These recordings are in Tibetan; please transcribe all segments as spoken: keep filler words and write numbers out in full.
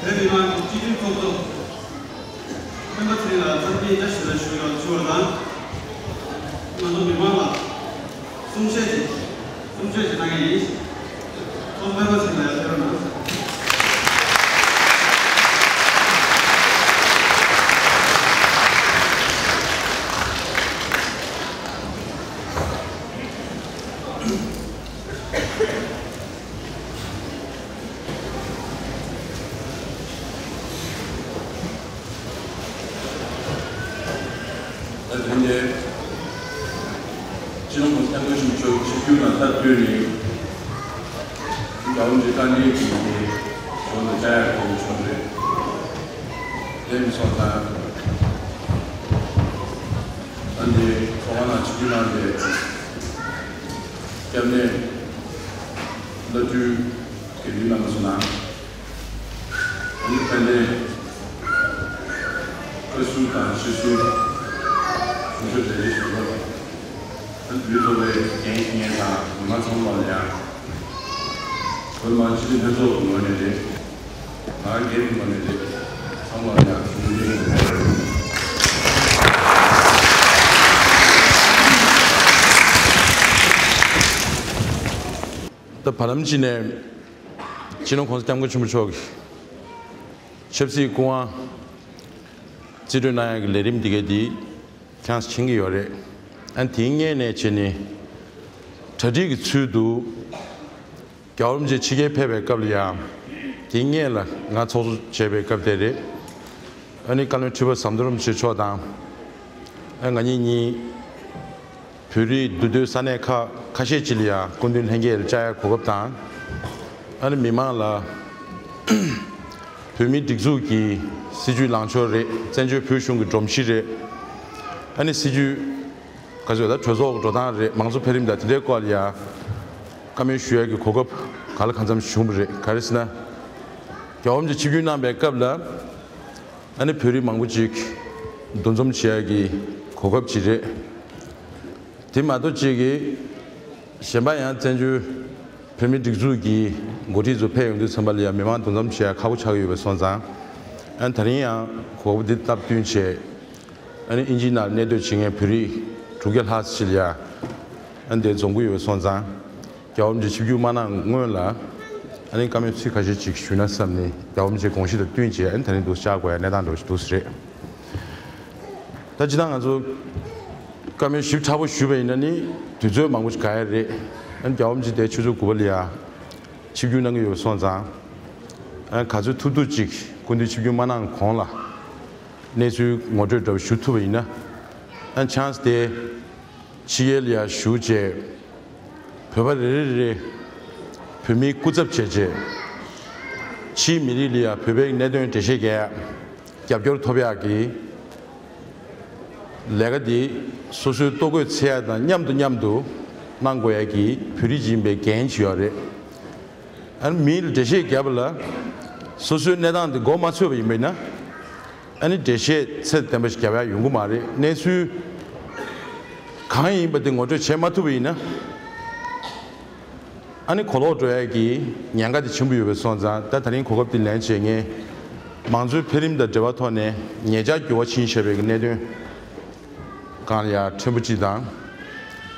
བོད་མི་མང་གི་སྤྱི་འཐུས་ཚོགས་གཙོ་སྤེན་པ་ཚེ་རིང་ལགས་འཚམས་འདྲིའི་བཀྲ་ཤིས་བདེ་ལེགས་ཞུ་ཡག་ཞུ་བ་དང་། ང་ཚོ་མི་མང་ལ་གསུང་བཤད་ཅིག་གསུང་བཤད་ཅིག་གནང་གི་ཡིན། ཚོགས་གཙོ་སྤེན་པ་ཚེ་རིང་ལགས་ཡར་ཕེབས་རོགས་གནང་། ད་དེ་རིང་འདིར་སྤྱི་ནོར་༸གོང་ས་༸སྐྱབས་མགོན་ཆེན་པོ་མཆོག་ཆིབས་བསྒྱུར་དང་མཐའ་དུས་ནས་རྒྱལ་བ་རིན་པོ་ཆེའི་བཀའ་དྲིན་གྱིས་ཞུ་བ་དང་བཅར་ཡག་གི་གོ་སྐབས་བྱུང་བ་རེད། དེ་མི་སོང་ཙང་ད་འདིར་ཚོགས་ཁང་ནང་ཆིབས་བསྒྱུར་གནང་བའི་སྐྱབས་གནས་བླ་སྤྲུལ་དགེ་འདུན་རྣམ་པ་ཚོ་ནང་། ཨ་ནི་དཔལ་ལྡན་བཀའ་ཟུར་དང་སྤྱི་ཟུར་གཞུང་ཞབས་ལས་བྱེད་ཟུར་པ། ཨ་ནི་བོད་ཚོགས་པའི་འགན་འཁྱེར་མཁན་དང་མི་མང་ཚང་མ་ལ་ཡང་། བོད་མི་མང་སྤྱི་འཐུས་ལྷན་ཚོགས་ཀྱི་ངོས་ནས་རེད། ང་རང་སྒེར་གྱི་ངོས་ནས་རེད། ཚང་མ་ལ་ཡང་ཞུ་འདོད་ཞུ་འདོད། ད་བར་ལམ་གཅིག་ནས་སྤྱི་ནོར་༸གོང་ས་༸སྐྱབས་མགོན་ཆེན་པོ་མཆོག་གིས་ཆབ་སྲིད་སྐུ་དབང་རྩིས་སྤྲོད་གནང་ཡག་གི་ལས་རིམ་འདི་ག་འདི་ཁྱེད་རང་ཚོ་མཁྱེན་གྱི་ཡོད་རེད། ཨ་ནི་དེའི་སྔོན་ནས་བྱས་ནས་གྲ་སྒྲིག་གི་ཚུལ་དུ་རྒྱལ་བ་རིན་པོ་ཆེ་ཕྱི་རྒྱལ་ཕེབས་པའི་སྐབས་ལ་ཡང་དེའི་སྔོན་ལ་ང་ཚོགས་གཙོ་བྱས་པའི་སྐབས་དེ་རེད། ཨ་ནི་བཀའ་བློན་ཁྲི་པ་ཟམ་གདོང་རིན་པོ་ཆེ་མཆོག་དང་། ཨ་ང་གཉིས་གཉིས་བོད་རིགས་འདུས་སྡོད་ས་གནས་ཁག་ཁ་ཤས་ཅིག་ལ་ཡང་སྐུ་མདུན་ལྷན་རྒྱས་ལ་བཅར་ཡག་གོ་སྐབས་དང་། ཨ་ནི་མི་མང་ལ་བོད་མིའི་སྒྲིག་འཛུགས་ཀྱི་སྲིད་བྱུས་ལངས་ཕྱོགས་རེད། བཙན་བྱོལ་བོད་གཞུང་གི་སྒྲོམ་གཞི་རེད། ཨ་ནི་སྲིད་བྱུས་ག་ཚོད་ད་གྲོས་ཚོགས་འགྲོ་སྟངས་རེད། མང་གཙོ་འཕེལ་རིམ་དང་དེ་འདྲའི་སྐོར་ལ་ཡང་བཀའ་མོལ་ཞུ་ཡག་གི་གོ་སྐབས་གང་ལ་གང་འཚམ་བྱུང་བ་རེད། ག་རེ་ཟེར་ན། རྒྱལ་བ་རིན་པོ་ཆེ་ཆིབས་བསྒྱུར་གནང་པའི་སྐབས་ལ་ཨ་ནི་བོད་རིགས་མང་པོ་ཅིག་འདུ་འཛོམས་བྱེད་ཡག་གི་གོ་སྐབས་ཅིག་རེད། དེ་མ་གཏོགས་ཅིག་གིས་གཞན་པ་ཡང་བཙན་བྱོལ་བོད་མིའི་སྒྲིག་འཛུགས་ཀྱི་འགོ་ཁྲིད་ཚོ་ཕེབས་ཡོང་དུས་ཙམ་པ་ལ་ཡང་མི་མང་འདུ་འཛོམས་བྱེད་ཡག་ཁག་པོ་ཆགས་ཀྱི་ཡོད་པ་སོང་ཙང་། ཨ་ནི་ད་རིང་ཡང་གོ་སྐབས་འདི་སྟབས་བསྟུན་བྱས། ཨ་ནི་དབྱིན་ཇིའི་ནང་གནས་སྡོད་བྱེད་མཁན་བོད་རིགས་དྲུག་བརྒྱ་ལྷག་ཅིག་ལ་ཡང་ཨ་ནི་དེ་འཛོམས་ཀྱི་ཡོད་པ་སོང་ཙང་། རྒྱལ་བ་རིན་པོ་ཆེ་ཆིབས་བསྒྱུར་མ་གནང་སྔོན་ལ་ཨ་ནི་བཀའ་མོལ་ཚིག་ཁ་ཤས་ཅིག་ཞུས་ན་བསམ་ནས། རྒྱལ་བ་རིན་པོ་ཆེའི་དགོངས་གཞི་དང་བསྟུན་བྱས་ཨ་ནི་ད་རིང་འདུག་བཅར་དགོས་ཡ་གནས་སྟངས་འདྲ་བོ་ཞིག་འདུག་ཟེར་རེད། ད་སྤྱིར་བཏང་ང་ཚོ་བཀའ་མོལ་ཞིབ་ཕྲ་པོ་ཞུས་པ་ཡིན་ན་ནི་དུས་ཚོད་མང་པོ་ཞིག་འགོར་ཡ་རེད། ཨ་ནི་རྒྱལ་བ་རིན་པོ་ཆེ་དེ་ཆུ་ཚོད་དགུ་པ་ལ་ཡ་ཆིབས་བསྒྱུར་གནང་གི་ཡོད་པ་སོང་ཙང་། ཨ་ནི་ག་ཚོད་ཐུབ་ཐུབ་ཅིག་སྐུ་མདུན་ཆིབས་བསྒྱུར་མ་གནང་གོང་ལ་གནས་ཚུལ་ངོ་སྤྲོད་འདྲ་བོ་ཞུ་ཐུབ་པ་ཡིན་ན། ཨ་ནི་ཆན་སི་དེ་ཕྱི་རྒྱལ་ལ་ཡ་བཞུགས་བྱས། བོད་པ་རེ་རེ་རེ་རེ་བོད་མིའི་སྐུ་ཚབ་བྱས་བྱས། ཕྱིའི་མི་རིགས་ལ་ཡ་བོད་པའི་གནད་དོན་འགྲེལ་བཤད་རྒྱག་ཡག་རྒྱབ་སྐྱོར་ཐོབ་ཡག་གི་ལས་ཀ་འདི་སོ་སོའི་ལྟོ་གོས་འཚོལ་ཡག་དང་མཉམ་དུ་མཉམ་དུ་གནང་དགོས་ཡག་གི་བོད་རིགས་ཡིན་པའི་འགན་ཅིག་ཡོད་རེད། ཨ་ནི་མི་ལ་འགྲེལ་བཤད་རྒྱབ་པ་ལ་སོ་སོའི་གནས་སྟངས་འདི་མགོ་མ་ཚོས་པ་ཡིན་པ་ཡིན་ན། ཨ་ནི་འགྲེལ་བཤད་ཚད་ལྡན་པ་ཞིག་རྒྱབ་ཡག་ཡོང་གི་མ་རེད། གནས་ཚུལ་གང་ཡིན་པ་དེ་ངོ་སྤྲོད་བྱེད་མ་ཐུབ་པ་ཡིན་ན། ཨ་ནི་གོ་ལོག་འགྲོ་ཡག་གི་ཉེན་ཁ་དེ་ཆེན་པོ་ཡོད་པ་སོང་ཙང་། ད་ད་རིང་གོ་སྐབས་དེ་ལེན་བྱས་ངས་མང་གཙོའི་འཕེལ་རིམ་དང་འབྲེལ་བ་ཐོག་ནས་ཉེ་ཆར་འགྱུར་བ་ཕྱིན་བཞག་པའི་གནད་དོན་སྒང་ལ་ཡ་ཕྲན་བུ་ཅིག་དང་།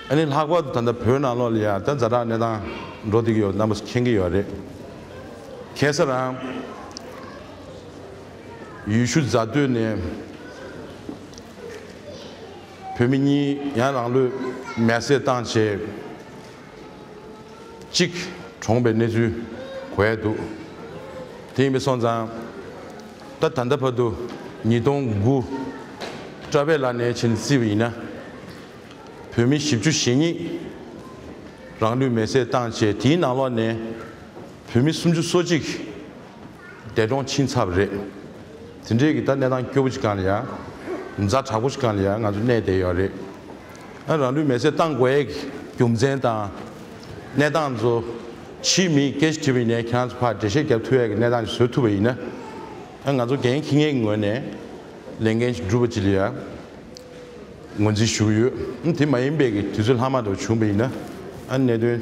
ཨ་ནི་ལྷག་པར་དུ་ད་ལྟ་བོད་ནང་ལོགས་ལ་ཡ་ད་ཛ་དྲག་གནས་སྟངས་འགྲོ་བསྡད་ཀྱི་ཡོད། རྣམ་པ་ཚོ་མཁྱེན་གྱི་ཡོད་རེད། ཁ་སང་རང་ཡུལ་ཤུལ་རྫ་སྟོད་ནས་བོད་མི་གཉིས་ཡང་རང་ལུས་མེར་སྲེག་བཏང་བྱས། གཅིག་གྲོངས་པའི་གནས་ཚུལ་གོ་ཡ་འདུག་དེ་ཡིན་པ་སོང་ཙང་། ད་ད་ལྟ་བར་དུ་ཉིས་སྟོང་དགུ་སྤྲ་བས་ལ་ནས་ཕྱིན་བརྩིས་པ་ཡིན་ན། བོད་མི་བཞི་བཅུ་ཞེ་གཉིས་རང་ལུས་མེར་སྲེག་བཏང་བྱས། དེའི་ནང་ལོགས་ནས་བོད་མི་སུམ་ཅུ་སོ་གཅིག་འདས་གྲོངས་ཕྱིན་ཚར་བ་རེད། དེ་འདྲའི་གི་ད་གནས་སྟངས་སྐྱོ་པོ་ཅིག་སྒང་ལ་ཡ། ཛ་དྲག་པོ་ཅིག་སྒང་ལ་ཡ་ང་ཚོ་གནས་བསྡད་ཡོད་རེད། ཨ་རང་ལུས་མེར་སྲེག་བཏང་དགོས་ཡས་ཀྱི་རྒྱུ་མཚན་དང་གནས་སྟངས་ཚོ་ཕྱིའི་མིས་སྐད་ཆ་དྲིས་པ་ཡིན་ནའི་ཁྱེད་རང་ཚོ་ཕར་འགྲེལ་བཤད་རྒྱབ་ཐུབ་ཡས་ཀྱི་གནས་སྟངས་ཅིག་བཟོ་ཐུབ་པ་ཡིན་ན། ཨ་ང་ཚོ་འགན་འཁྱེར་མཁན་གྱི་ངོས་ནས་ལས་འགན་ཞིག་བསྒྲུབས་པ་ཅིག་ལ་ཡ། ངོས་འཛིན་ཞུ་གི་ཡོད། ཨ་དེ་མ་ཡིན་པའི་གི་དུས་ཚོད་ལྷག་མ་འདྲ་བྱུང་བ་ཡིན་ན། ཨ་གནད་དོན་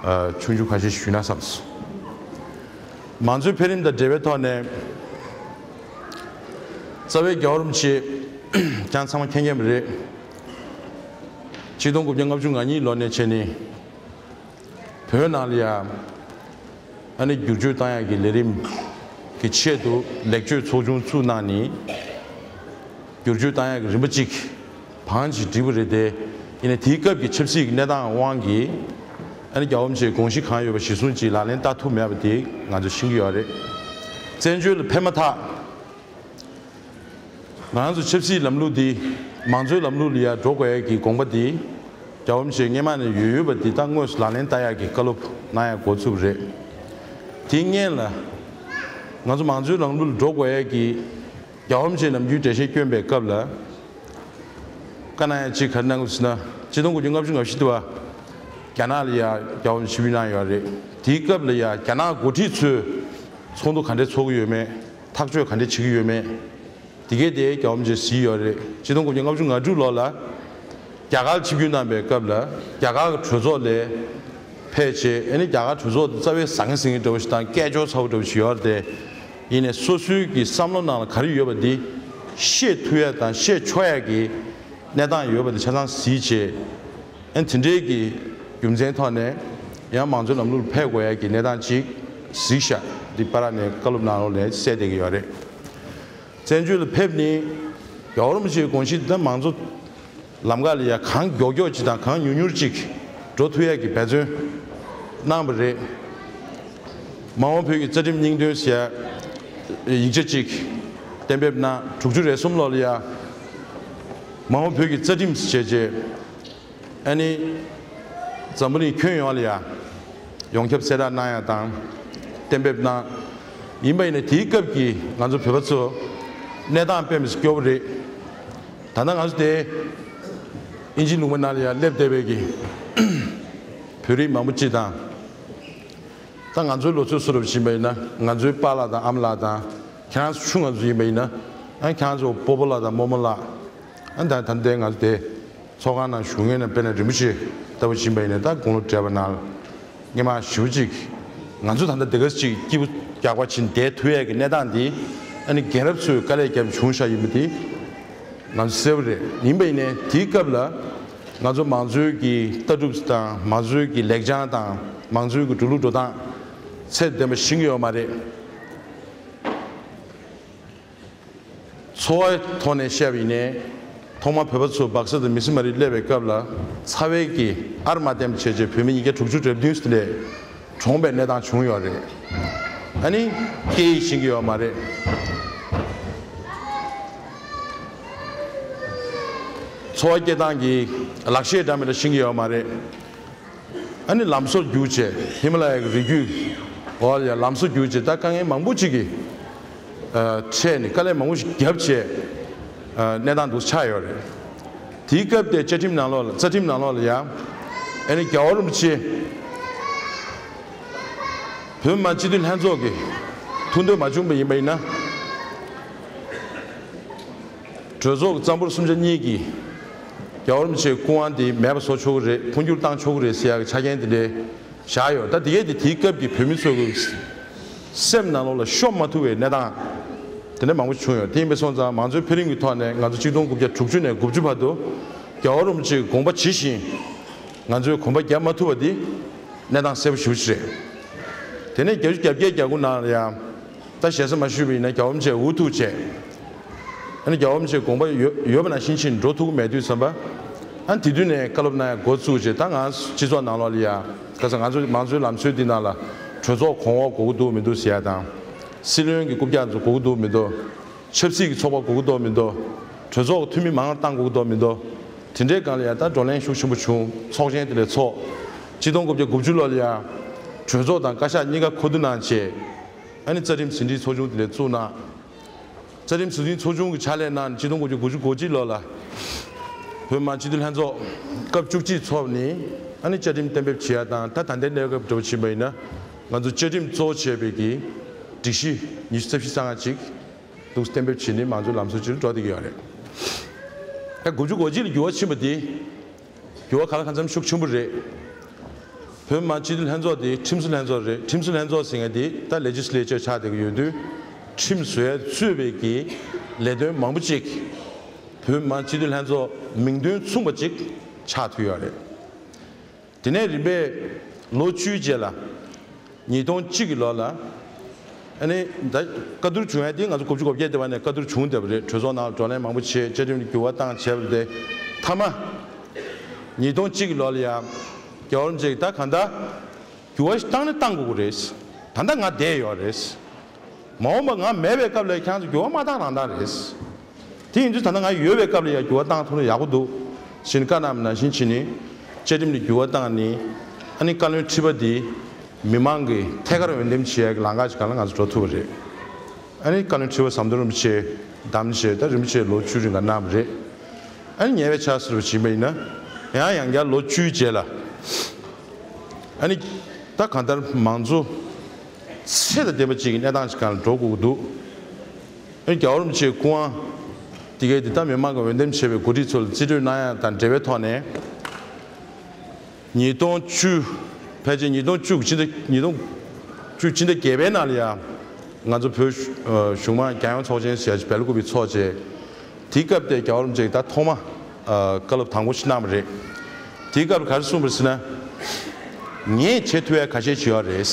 ཨ་ཆུང་ཆུང་ཁ་ཤས་ཞུས་ན་བསམས་སོང་། མང་གཙོའི་འཕེལ་རིམ་དང་འབྲེལ་བའི་ཐོག་ནས་རྩ་བའི་རྒྱལ་བ་རིན་པོ་ཆེ་ཀྱང་ཚང་མ་མཁྱེན་མཁྱེན་པ་རེད། ཆིག་སྟོང་དགུ་བརྒྱ་ལྔ་བཅུ་ང་གཉིས་ལོ་ནས་བྱས་ནས་བོད་ནང་ལ་ཡ་ཨ་ནི་བསྒྱུར་བཅོས་བཏང་ཡག་གི་ལས་རིམ་གྱི་ཆེད་དུ་ལེགས་བཅོས་ཚོགས་ཆུང་བཙུགས་གནང་ནས། བསྒྱུར་བཅོས་བཏང་ཡག་གི་རིམ་པ་གཅིག་བང་ཅིག་བསྒྲིགས་པ་རེད་དེ། ཡིན་ནའི་དེའི་སྐབས་ཀྱི་ཆབ་སྲིད་ཀྱི་གནས་སྟངས་དབང་གིས་ཨ་ནི་རྒྱལ་བ་རིན་པོ་ཆེའི་དགོངས་གཞི་གང་ཡོད་པ་གཞིར་བཟུང་ཅིག་ལག་ལེན་བསྟར་ཐུབ་མེད་པ་དེ་ང་ཚོས་ཤེས་ཀྱི་ཡོད་རེད། བཙན་བྱོལ་ལ་ཕེབས་མ་ཐག་ང་ཚོ་ཆབ་སྲིད་ལམ་ལུགས་འདི་མང་གཙོའི་ལམ་ལུགས་ལ་ཡར་འགྲོ་དགོས་ཡག་གི་དགོངས་པ་འདི་རྒྱལ་བ་རིན་པོ་ཆེ་སྔོན་མ་ནས་ཡོད་ཡོད་པ་འདི་ད་དངོས་སུ་ལག་ལེན་བསྟར་ཡག་གི་བཀའ་སློབ་གནང་ཡག་འགོ་ཚུགས་པ་རེད། དེའི་སྔོན་ལ་ང་ཚོ་མང་གཙོའི་ལམ་ལུགས་ལ་འགྲོ་དགོས་ཡག་གི་རྒྱལ་བ་རིན་པོ་ཆེས་ནམ་རྒྱུན་འགྲེལ་བཤད་སྐྱོན་པའི་སྐབས་ལ། བཀའ་གནང་ཡ་གཅིག་ག་རེ་གནང་གི་ཟེར་ན། ཆིག་སྟོང་དགུ་བརྒྱ་ལྔ་བཅུ་ང་བཞི་དུ་བ་རྒྱ་ནག་ལ་ཡ་རྒྱལ་བ་རིན་པོ་ཆེ་ཆིབས་བསྒྱུར་གནང་ཡོད་རེད། དེའི་སྐབས་ལ་ཡ་རྒྱ་ནག་འགོ་ཁྲིད་ཚོས་ཚོགས་འདུ་ག་འདྲས་ཚོགས་ཀྱི་ཡོད་མེད། ཐག་གཅོད་ག་འདྲས་བྱེད་ཀྱི་ཡོད་མེད། དེ་གའི་དེ་རྒྱལ་བ་རིན་པོ་ཆེས་གཟིགས་ཡོད་རེད། ཆིག་སྟོང་དགུ་བརྒྱ་ལྔ་བཅུ་ང་དྲུག་ལོ་ལ་རྒྱ་གར་ཆིབས་བསྒྱུར་གནང་པའི་སྐབས་ལ་རྒྱ་གར་གྱི་གྲོས་ཚོགས་ལ་ཕེབས་བྱས། ཨ་ནི་རྒྱ་གར་གྲོས་ཚོགས་དེ་རྩ་བའི་ཟང་ངེ་ཟིང་ངེ་འདྲ་བོ་ཞིག་དང་སྐད་ཅོར་ཚ་བོ་འདྲ་བོ་ཞིག་ཡོད་རེད་དེ། ཡིན་ནའི་སོ་སོའི་གི་བསམ་བློ་ནང་ལ་ག་རེ་ཡོད་པ་འདི་བཤད་ཐུབ་ཡ་དང་བཤད་ཆོག་ཡ་གི་གནས་སྟངས་ཡོད་པ་འདི་ཆ་ཚང་གཟིགས་བྱས། ཨ་ནི་དེ་འདྲའི་གི་རྒྱུ་མཚན་ཐོག་ནས་ཡང་མང་གཙོའི་ལམ་ལུགས་ལ་ཕེབས་དགོས་ཡ་གི་གནས་སྟངས་ཅིག་གཟིགས་ཤག་འདི་བར་ནས་བཀའ་སློབ་གནང་རོགས་ལས་གསལ་བསྡད་ཀྱི་ཡོད་རེད། བཙན་བྱོལ་ལ་ཕེབས་ནས་རྒྱལ་བ་རིན་པོ་ཆེའི་དགོངས་གཞི་འདི་མང་གཙོ་ལམ་ཁ་ལ་ཡ་གང་མགྱོགས་མགྱོགས་ཅིག་དང་གང་མྱུར་མྱུར་ཅིག་འགྲོ་ཐུབ་ཡ་གི་འབད་བརྩོན་གནང་བ་རེད། མ་འོངས་བོད་ཀྱི་རྩ་ཁྲིམས་སྙིང་དོན་ཟེར་ཡ་ཡིག་ཆ་ཅིག་གཏན་འབེབས་གནང་། དྲུག་ཅུ་རེ་གསུམ་ལོ་ལ་ཡ་མ་འོངས་བོད་ཀྱི་རྩ་ཁྲིམས་བྱས་རྗེས། ཨ་ནི་འཛམ་བུ་གླིང་ཁྱོན་ཡོངས་ལ་ཡ་ཡོངས་ཁྱབ་གསལ་བསྒྲགས་གནང་ཡ་དང་གཏན་འབེབས་གནང་། ཡིན་པ་ཡིན་ན་དེའི་སྐབས་ཀྱི་ང་ཚོ་བོད་པ་ཚོ་གནས་སྟངས་དཔེ་མི་སྲིད་སྐྱོ་བོ་རེད། ད་ལྟ་ང་ཚོ་དེ་ཨིན་ཇི་ལུང་པ་ནང་ལ་ཡ་སླེབས་བསྡད་པའི་གི་བོད་རིགས་མང་པོ་ཅིག་དང་། ད་ང་ཚོའི་ལོ་ཚོད་བཟོ་འདྲ་བྱེད་པ་ཡིན་ན་ང་ཚོའི་པཱ་ལགས་དང་ཨ་མ་ལགས་དང་། ཁྱེད་རང་ཚོ་ཆུང་ང་ཚོ་ཡིན་པ་ཡིན་ན། ཨ་ཁྱེད་རང་ཚོ་སྤོ་བོ་ལགས་དང་རྨོ་མོ་ལགས། ཨ་ད་ད་ལྟའི་ང་ཚོ་དེ་ཚོགས་ཁང་ནང་བཞུགས་མཁན་ནང་དཔེར་ན་རིན་པོ་ཆེ་ལྟ་བུ་ཕྱིན་པ་ཡིན་ན། ད་དགུང་ལོ་བགྲེས་པ་ནང་ལ་སྔོན་མ་ཞེ་པོ་ཅིག་ང་ཚོ་ད་ལྟ་འདི་ག་ཅིག་སྐྱིད་པོ་རྒྱག་པ་ཕྱིན་བསྡད་ཐུབ་ཡས་ཀྱི་གནས་སྟངས་འདི་ཨ་ནི་རྒན་རབས་ཚོས་དཀའ་ལས་བརྒྱབ་བྱུང་བཞག་ཡིན་པ་འདི་ང་ཚོ་གསལ་པོ་རེད། ཡིན་པ་ཡིན་ནའི་དེའི་སྐབས་ལ་ང་ཚོ་མང་གཙོའི་གི་ལྟ་གྲུབ་དང་མང་གཙོའི་གི་ལེགས་བྱང་དང་མང་གཙོའི་གི་འགྲོ་ལུགས་འགྲོ་སྟངས་ཚད་ལྡན་པ་ཤེས་ཀྱི་ཡོད་མ་རེད། འཚོ་བའི་ཐོག་ནས་བཤད་པ་ཡིན་ནའི། ཐོག་མར་བོད་པ་ཚོ་སྦག་ས་དང་མི་སེར་མ་རིག་སླེབས་པའི་སྐབས་ལ་ཚ་བའི་གི་ཨར་མ་བརྟན་པ་བྱས་རྗེས་བོད་མི་ཉིས་བརྒྱ་དྲུག་ཅུ་རེ་བདུན་ཙམ་ལས་གྲོངས་པའི་གནས་སྟངས་བྱུང་ཡོད་རེད། ཨ་ནི་སྐད་ཡིག་ཤེས་ཀྱི་ཡོད་མ་རེད། འཚོ་བ་སྐྱེལ་སྟངས་ཀྱི་ལག་ཤེས་འདྲ་མིན་ལ་ཤེས་ཀྱི་ཡོད་མ་རེད། ཨ་ནི་ལམ་བཟོ་བསྒྱུར་བྱས་ཧི་མ་ལ་ཡའི་རི་རྒྱུད་འོག་ལ་ཡ་ལམ་བཟོ་བསྒྱུར་བྱས་ད་དཀའ་ངལ་མང་པོ་ཅིག་གི་ཨ་འཕྲད་ནས་དཀའ་ལས་མང་པོ་ཞིག་བརྒྱབ་བྱས་ཨ་གནས་སྟངས་འདུག་ཆགས་ཡོད་རེད། དེའི་སྐབས་དེ་བཅའ་ཁྲིམས་ནང་ལོགས་ལ་རྩ་ཁྲིམས་ནང་ལོགས་ལ་ཡ་ཨ་ནི་རྒྱལ་བ་རིན་པོ་ཆེ་བོད་མི་མང་སྤྱི་འཐུས་ལྷན་ཚོགས་ཀྱི་ཐུགས་འདོད་མ་བྱུང་བ་ཡིན་པ་ཡིན་ན། གྲོས་ཚོགས་ཀྱི་རྩ་འབོར་གསུམ་ཆ་གཉིས་ཀྱིས་རྒྱལ་བ་རིན་པོ་ཆེའི་སྐུ་དབང་དེ་མེད་པ་བཟོ་ཆོག་གི་རེད། འཕོ་འགྱུར་བཏང་ཆོག་གི་རེད་ཟེར་ཡག་གི་ཆ་རྐྱེན་དེ་འདྲ་བཞག་ཡོད། ད་དེ་གས་དེ་དེའི་སྐབས་ཀྱི་བོད་མི་ཚོ་གི་སེམས་ནང་ལོགས་ལ་ཤོང་མ་ཐུབ་པའི་གནས་སྟངས་དེ་འདྲ་མང་པོ་བྱུང་ཡོད། དེ་ཡིན་པ་སོང་ཙང་མང་གཙོའི་འཕེལ་རིམ་གྱི་ཐོག་ནས་ང་ཚོ་ཆིག་སྟོང་དགུ་བརྒྱ་དྲུག་ཅུ་ནས་དགུ་བཅུ་བར་དུ་རྒྱལ་བ་རིན་པོ་ཆེའི་དགོངས་པ་ཇི་བཞིན་ང་ཚོས་གོམ་པ་བརྒྱབ་མ་ཐུབ་པ་འདི་གནས་སྟངས་གསལ་པོ་ཞེ་པོ་ཅིག་རེད། དེ་ནས་བརྒྱད་ཅུ་གྱ་བརྒྱད་གྱ་དགུ་ནང་ལ་ཡང་ད་ཞེ་ས་མ་ཞུས་པ་ཡིན་ན་རྒྱལ་བ་རིན་པོ་ཆེ་འུ་ཐུག་བྱས། ཨ་ནི་རྒྱལ་བ་རིན་པོ་ཆེའི་དགོངས་པ་ཡོད་ཡོད་པ་ནང་བཞིན་ཕྱིན་འགྲོ་ཐུབ་ཀྱི་མེད་དུས་ཙམ་པ། ཨ་ནི་དེ་དུས་ནས་བཀའ་སློབ་གནང་ཡ་འགོ་བཙུགས་བྱས། ད་ང་སྤྱི་ཚོགས་ནང་ལོགས་ལ་ཡ་ཁ་སང་ང་ཚོ་མང་གཙོའི་ལམ་སྲོལ་འདི་ནང་ལ་གྲོས་ཚོགས་གོང་འོག་དགོས་ཀྱི་འདུག་མི་འདུག་ཟེར་ཡ་དང་། སྲིད་བློན་གྱི་རྐུབ་བཀྱག་ཚོ་དགོས་ཀྱི་འདུག་མི་འདུག་ཆབ་སྲིད་ཀྱི་ཚོགས་པ་དགོས་ཀྱི་འདུག་མི་འདུག་གྲོས་ཚོགས་ཀྱི་འཐུས་མི་མང་རུ་བཏང་དགོས་ཀྱི་འདུག་མི་འདུག་དེ་འདྲའི་སྒང་ལ་ཡ་ད་བགྲོ་གླེང་ཤུགས་ཆེན་པོ་བྱུང་། ཚོགས་ཆེན་དེ་ལས་ཚོགས། ཆིག་སྟོང་དགུ་བརྒྱ་དགུ་བཅུ་ལོ་ལ་ཡ་གྲོས་ཚོགས་དང་བཀའ་ཤག་གཉིས་ཀ་མཁོ་བསྡུ་གནང་བྱས། ཨ་ནི་རྩ་ཁྲིམས་ཟིན་བྲིས་ཚོགས་ཆུང་དེ་ལས་བཙུགས་གནང་། རྩ་ཁྲིམས་ཟིན་བྲིས་ཚོགས་ཆུང་གི་ཕྱག་ལས་གནང་། ཆིག་སྟོང་དགུ་བརྒྱ་དགུ་བཅུ་གོ་གཅིག་ལོ་ལ་བོད་མི་མང་སྤྱི་འཐུས་ལྷན་ཚོགས་སྐབས་བཅུ་གཅིག་ཚོགས་ནས། ཨ་ནི་བཅའ་ཁྲིམས་གཏན་འབེབས་བྱེད་ཡ་དང་། ད་ད་ལྟའི་གནས་སྐབས་འདྲ་བོ་ཕྱིན་པ་ཡིན་ན་ང་ཚོ་བཅའ་ཁྲིམས་གཙོ་བོ་བྱས་པའི་གི་སྒྲིག་གཞི་ཉི་ཤུ་རྩ་བཞི་རྩ་ལྔ་ཅིག་འདུག་གཏན་འབེབས་བྱས་ནས་མང་གཙོའི་ལམ་སྲོལ་ཅིག་འགྲོ་བསྡད་ཀྱི་ཡོད་རེད། ད་དགུ་བཅུ་གོ་གཅིག་ལ་འགྱུར་བ་ཕྱིན་པ་དེ་འགྱུར་བ་གང་ལ་གང་འཚམ་ཤུགས་ཆེན་པོ་རེད། བོད་མི་མང་སྤྱི་འཐུས་ལྷན་ཚོགས་དེ་ཁྲིམས་བཟོ་ལྷན་ཚོགས་རེད། ཁྲིམས་བཟོ་ལྷན་ཚོགས་ཟེར་མཁན་དེ་ད་ལེ་ཇི་སི་ལེ་ཅར་ཆགས་བསྡད་ཀྱི་ཡོད་དུས། ཁྲིམས་བཟོ་ཡ་གཙོས་པའི་གི་ལས་དོན་མང་པོ་ཅིག་བོད་མི་མང་སྤྱི་འཐུས་ལྷན་ཚོགས་མིང་དོན་མཚུངས་པ་ཅིག་ཆགས་ཐུབ་ཡོད་རེད། དེ་ནས་རིམ་པས་ལོ་བཅུའི་རྗེས་ལ། ཉིས་སྟོང་གཅིག་གི་ལོ་ལ། ཨ་ནི་ད་བཀའ་བསྡུར་བྱུང་ཡ་དེ་ང་ཚོ་དགུ་བཅུ་གོ་བརྒྱད་དེ་བ་ནས་བཀའ་བསྡུར་བྱུང་བསྡད་པ་རེད། གྲོས་ཚོགས་ནང་ལ་བགྲོ་གླེང་མང་པོ་བྱས། བཅའ་ཁྲིམས་ལ་འགྱུར་བ་བཏང་བྱས་པ་རེད། དེ་མཐའ་མ་ཉིས་སྟོང་གཅིག་གི་ལོ་ལ་ཡ་རྒྱལ་བ་རིན་པོ་ཆེས་ད་གང་ལྟར་འགྱུར་བ་ཞིག་བཏང་ནི་བཏང་དགོས་ཀྱི་རེད། ད་ལྟ་ང་བསྡད་ཡོད་རེད། མ་འོངས་པ་ང་མེད་པའི་སྐབས་ལ་ཁྱེད་རང་ཚོ་འགྱུར་བ་མ་བཏང་རང་བཏང་རེད། དེ་ཡིན་དུས་ད་ལྟ་ང་ཡོད་པའི་སྐབས་ལ་ཡང་འགྱུར་བ་བཏང་ཐུབ་ན་ཡག་པོ་འདུག་ཞེས་བཀའ་གནང་བ་ནང་བཞིན་བྱས་ནས་བཅའ་ཁྲིམས་ལ་འགྱུར་བ་བཏང་ནས། ཨ་ནི་བཀའ་བློན་ཁྲི་པ་འདི་མི་མང་གིས་ཐད་ཀར་འོས་འདེམས་བྱེད་ཡག་གི་ལམ་ཁ་ཞིག་སྒང་ལ་ང་ཚོ་འགྲོ་ཐུབ་པ་རེད། ཨ་ནི་བཀའ་བློན་ཁྲི་པ་ཟམ་གདོང་རིན་པོ་ཆེ་བདམས་བྱས། ད་རིན་པོ་ཆེ་ལོ་བཅུ་རིང་ག་གནང་བ་རེད། ཨ་ནི་ཉེ་བའི་ཆར་ཟེར་བ་ཞིག་ཡིན་པ་ཡིན་ན། ཡང་ཡང་བསྐྱར་ལོ་བཅུའི་རྗེས་ལ། ཨ་ནི་ད་གང་ལྟར་མང་གཙོ་ཚད་དང་ལྡན་པ་ཅིག་གི་གནས་སྟངས་ཤིག་སྒང་ལ་འགྲོ་དགོས་ཀྱི་འདུག་ཨ་ནི་རྒྱལ་བ་རིན་པོ་ཆེའི་སྐུ་དབང་དེ་གའི་དེ་ད་མི་མང་གི་འོས་འདེམས་བྱས་པའི་འགོ་ཁྲིད་ཚོ་ལ་རྩིས་སྤྲོད་གནང་ཡ་དང་འབྲེལ་བའི་ཐོག་ནས། ཉིས་སྟོང་བཅུ། ཕལ་ཆེར་ཉིས་སྟོང་བཅུ་ཕྱི་ཟླ། ཉིས་སྟོང་བཅུ་ཕྱི་ཟླ་བརྒྱད་པའི་ནང་ལ་ཡ། ང་ཚོ་བོད་གཞུང་མང་རྒྱལ་ཡོངས་ཚོགས་ཆེན་ཟེར་ཡ་ཅིག་སྦེལ་ཀོབ་པེ་ཚོགས་བྱས། དེའི་སྐབས་དེ་རྒྱལ་བ་རིན་པོ་ཆེས་ད་ཐོག་མ་བཀའ་སློབ་དང་པོ་ཞིག་གནང་བ་རེད། དེའི་སྐབས་ག་རེ་གསུངས་པ་རེད་ཟེར་ན། ངས་བྱེད་ཐུབ་ཡ་ཁ་ཤས་ཅིག་ཡོད་རེད།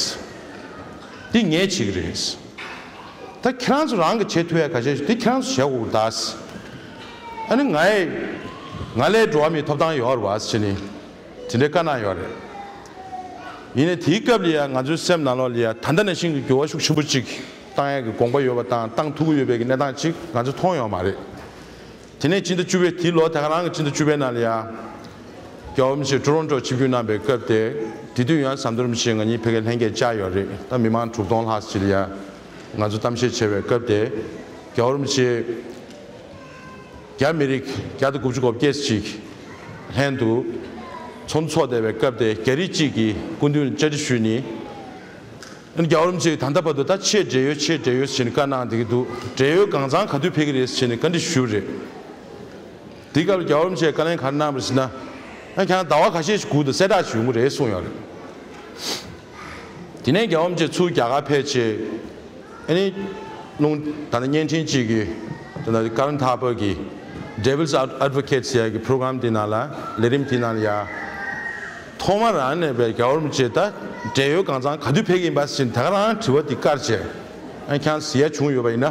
འདི་ངས་བྱེད་ཀྱི་རེད། ད་ཁྱེད་རང་ཚོ་རང་གིས་བྱེད་ཐུབ་ཡ་ཁ་ཤས་ཤིག་འདི་ཁྱེད་རང་ཚོ་བྱེད་དགོས་ཀྱི་རེད་ད། ཨ་ནི་ང་ཡི་ང་ལས་འགྲོ་བ་མིའི་ཐོབ་ཐང་ཡོད་རེད་བ་ཟེར་ནས་དེ་འདྲའི་བཀའ་གནང་ཡོད་རེད། ཡིན་ནའི་དེའི་སྐབས་ལ་ཡ་ང་ཚོའི་སེམས་ནང་ལོགས་ལ་ཡ་ད་ལྟ་ནང་བཞིན་གྱི་འགྱུར་བ་ཤུགས་ཆེན་པོ་ཅིག་བཏང་ཡ་གི་དགོངས་པ་ཡོད་པ་དང་། བཏང་ཐུབ་ཀྱི་ཡོད་པའི་གི་གནས་སྟངས་ཅིག་ང་ཚོ་མཐོང་ཡོད་མ་རེད། དེ་ནས་ཕྱི་ཟླ་བཅུ་པའི་དེའི་ལོ་དེ་ག་རང་གི་ཕྱི་ཟླ་བཅུ་པའི་ནང་ལ་ཡ། རྒྱལ་བ་རིན་པོ་ཆེ་ཊོ་རོན་ཊོ་ཆིབས་བསྒྱུར་གནང་པའི་སྐབས་དེ། དེ་དུས་ཡང་ཟམ་གདོང་རིན་པོ་ཆེ་ང་གཉིས་ཕ་གིར་ལྷན་རྒྱས་བཅར་ཡོད་རེད། ད་མི་མང་དྲུག་སྟོང་ལྷག་ཅིག་ལ་ཡ་ང་ཚོ་གཏམ་བཤད་བྱས་པའི་སྐབས་དེ། རྒྱལ་བ་རིན་པོ་ཆེ་རྒྱ་མི་རིགས་བརྒྱ་དང་དགུ་བཅུ་གོ་བརྒྱད་ཅིག་ལྷན་དུ་ཚོགས་འདུ་ཚོགས་བསྡད་པའི་སྐབས་དེ། རྒྱ་རིགས་གཅིག་གིས་སྐུ་མདུན་ལ་བཅར་འདྲི་ཞུས་ནས། རྒྱལ་བ་རིན་པོ་ཆེས་ད་ལྟ་བར་དུ་ད་ཆེས་བགྲེས་ཡོལ་ཆེས་བགྲེས་ཡོལ་ཟེར་ནས་བཀའ་གནང་བསྡད་ཀྱི་འདུག་བགྲེས་ཡོལ་གང་ཚང་ག་དུས་ཕེབས་ཀྱི་རེད་ཟེར་ནས་བཀའ་འདྲི་ཞུས་པ་རེད། དེའི་སྐབས་ལ་རྒྱལ་བ་རིན་པོ་ཆེས་བཀའ་ལན་ག་རེ་གནང་བ་རེད་ཟེར་ན། ཨ་ཁྱེད་རང་ཟླ་བ་ཁ་ཤས་ཤིག་སྒུག་དང་། གསལ་བསྒྲགས་ཤིག་ཡོང་གི་རེད་གསུངས་ཡོད་རེད། དེ་ནས་རྒྱལ་བ་རིན་པོ་ཆེ་ཚུར་རྒྱ་གར་ཕེབས་བྱས། ཨ་ནི་རླུང་ད་ལྟ་བརྙན་འཕྲིན་གཅིག་གི་ད་ལྟ་ཀ་རན་ཐར་པར་གྱི་Devil's Advocate ཟེར་ཡ་གི་པོ་རོ་གྷ་རམ་དེ་ནང་ལ། ལས་རིམ་དེ་ནང་ལ་ཡ། ཐོག་མ་རང་ནས་པའི་རྒྱལ་བ་རིན་པོ་ཆེ་ད་བགྲེས་ཡོལ་གང་ཚང་ག་དུས་ཕེབས་ཀྱི་ཡིན་པ་ཟེར་ནས་ད་ག་རང་དྲི་བ་དེ་བཀར་བྱས། ཨ་ཁྱེད་རང་གཟིགས་ཡ་བྱུང་ཡོད་པ་ཡིན་ན།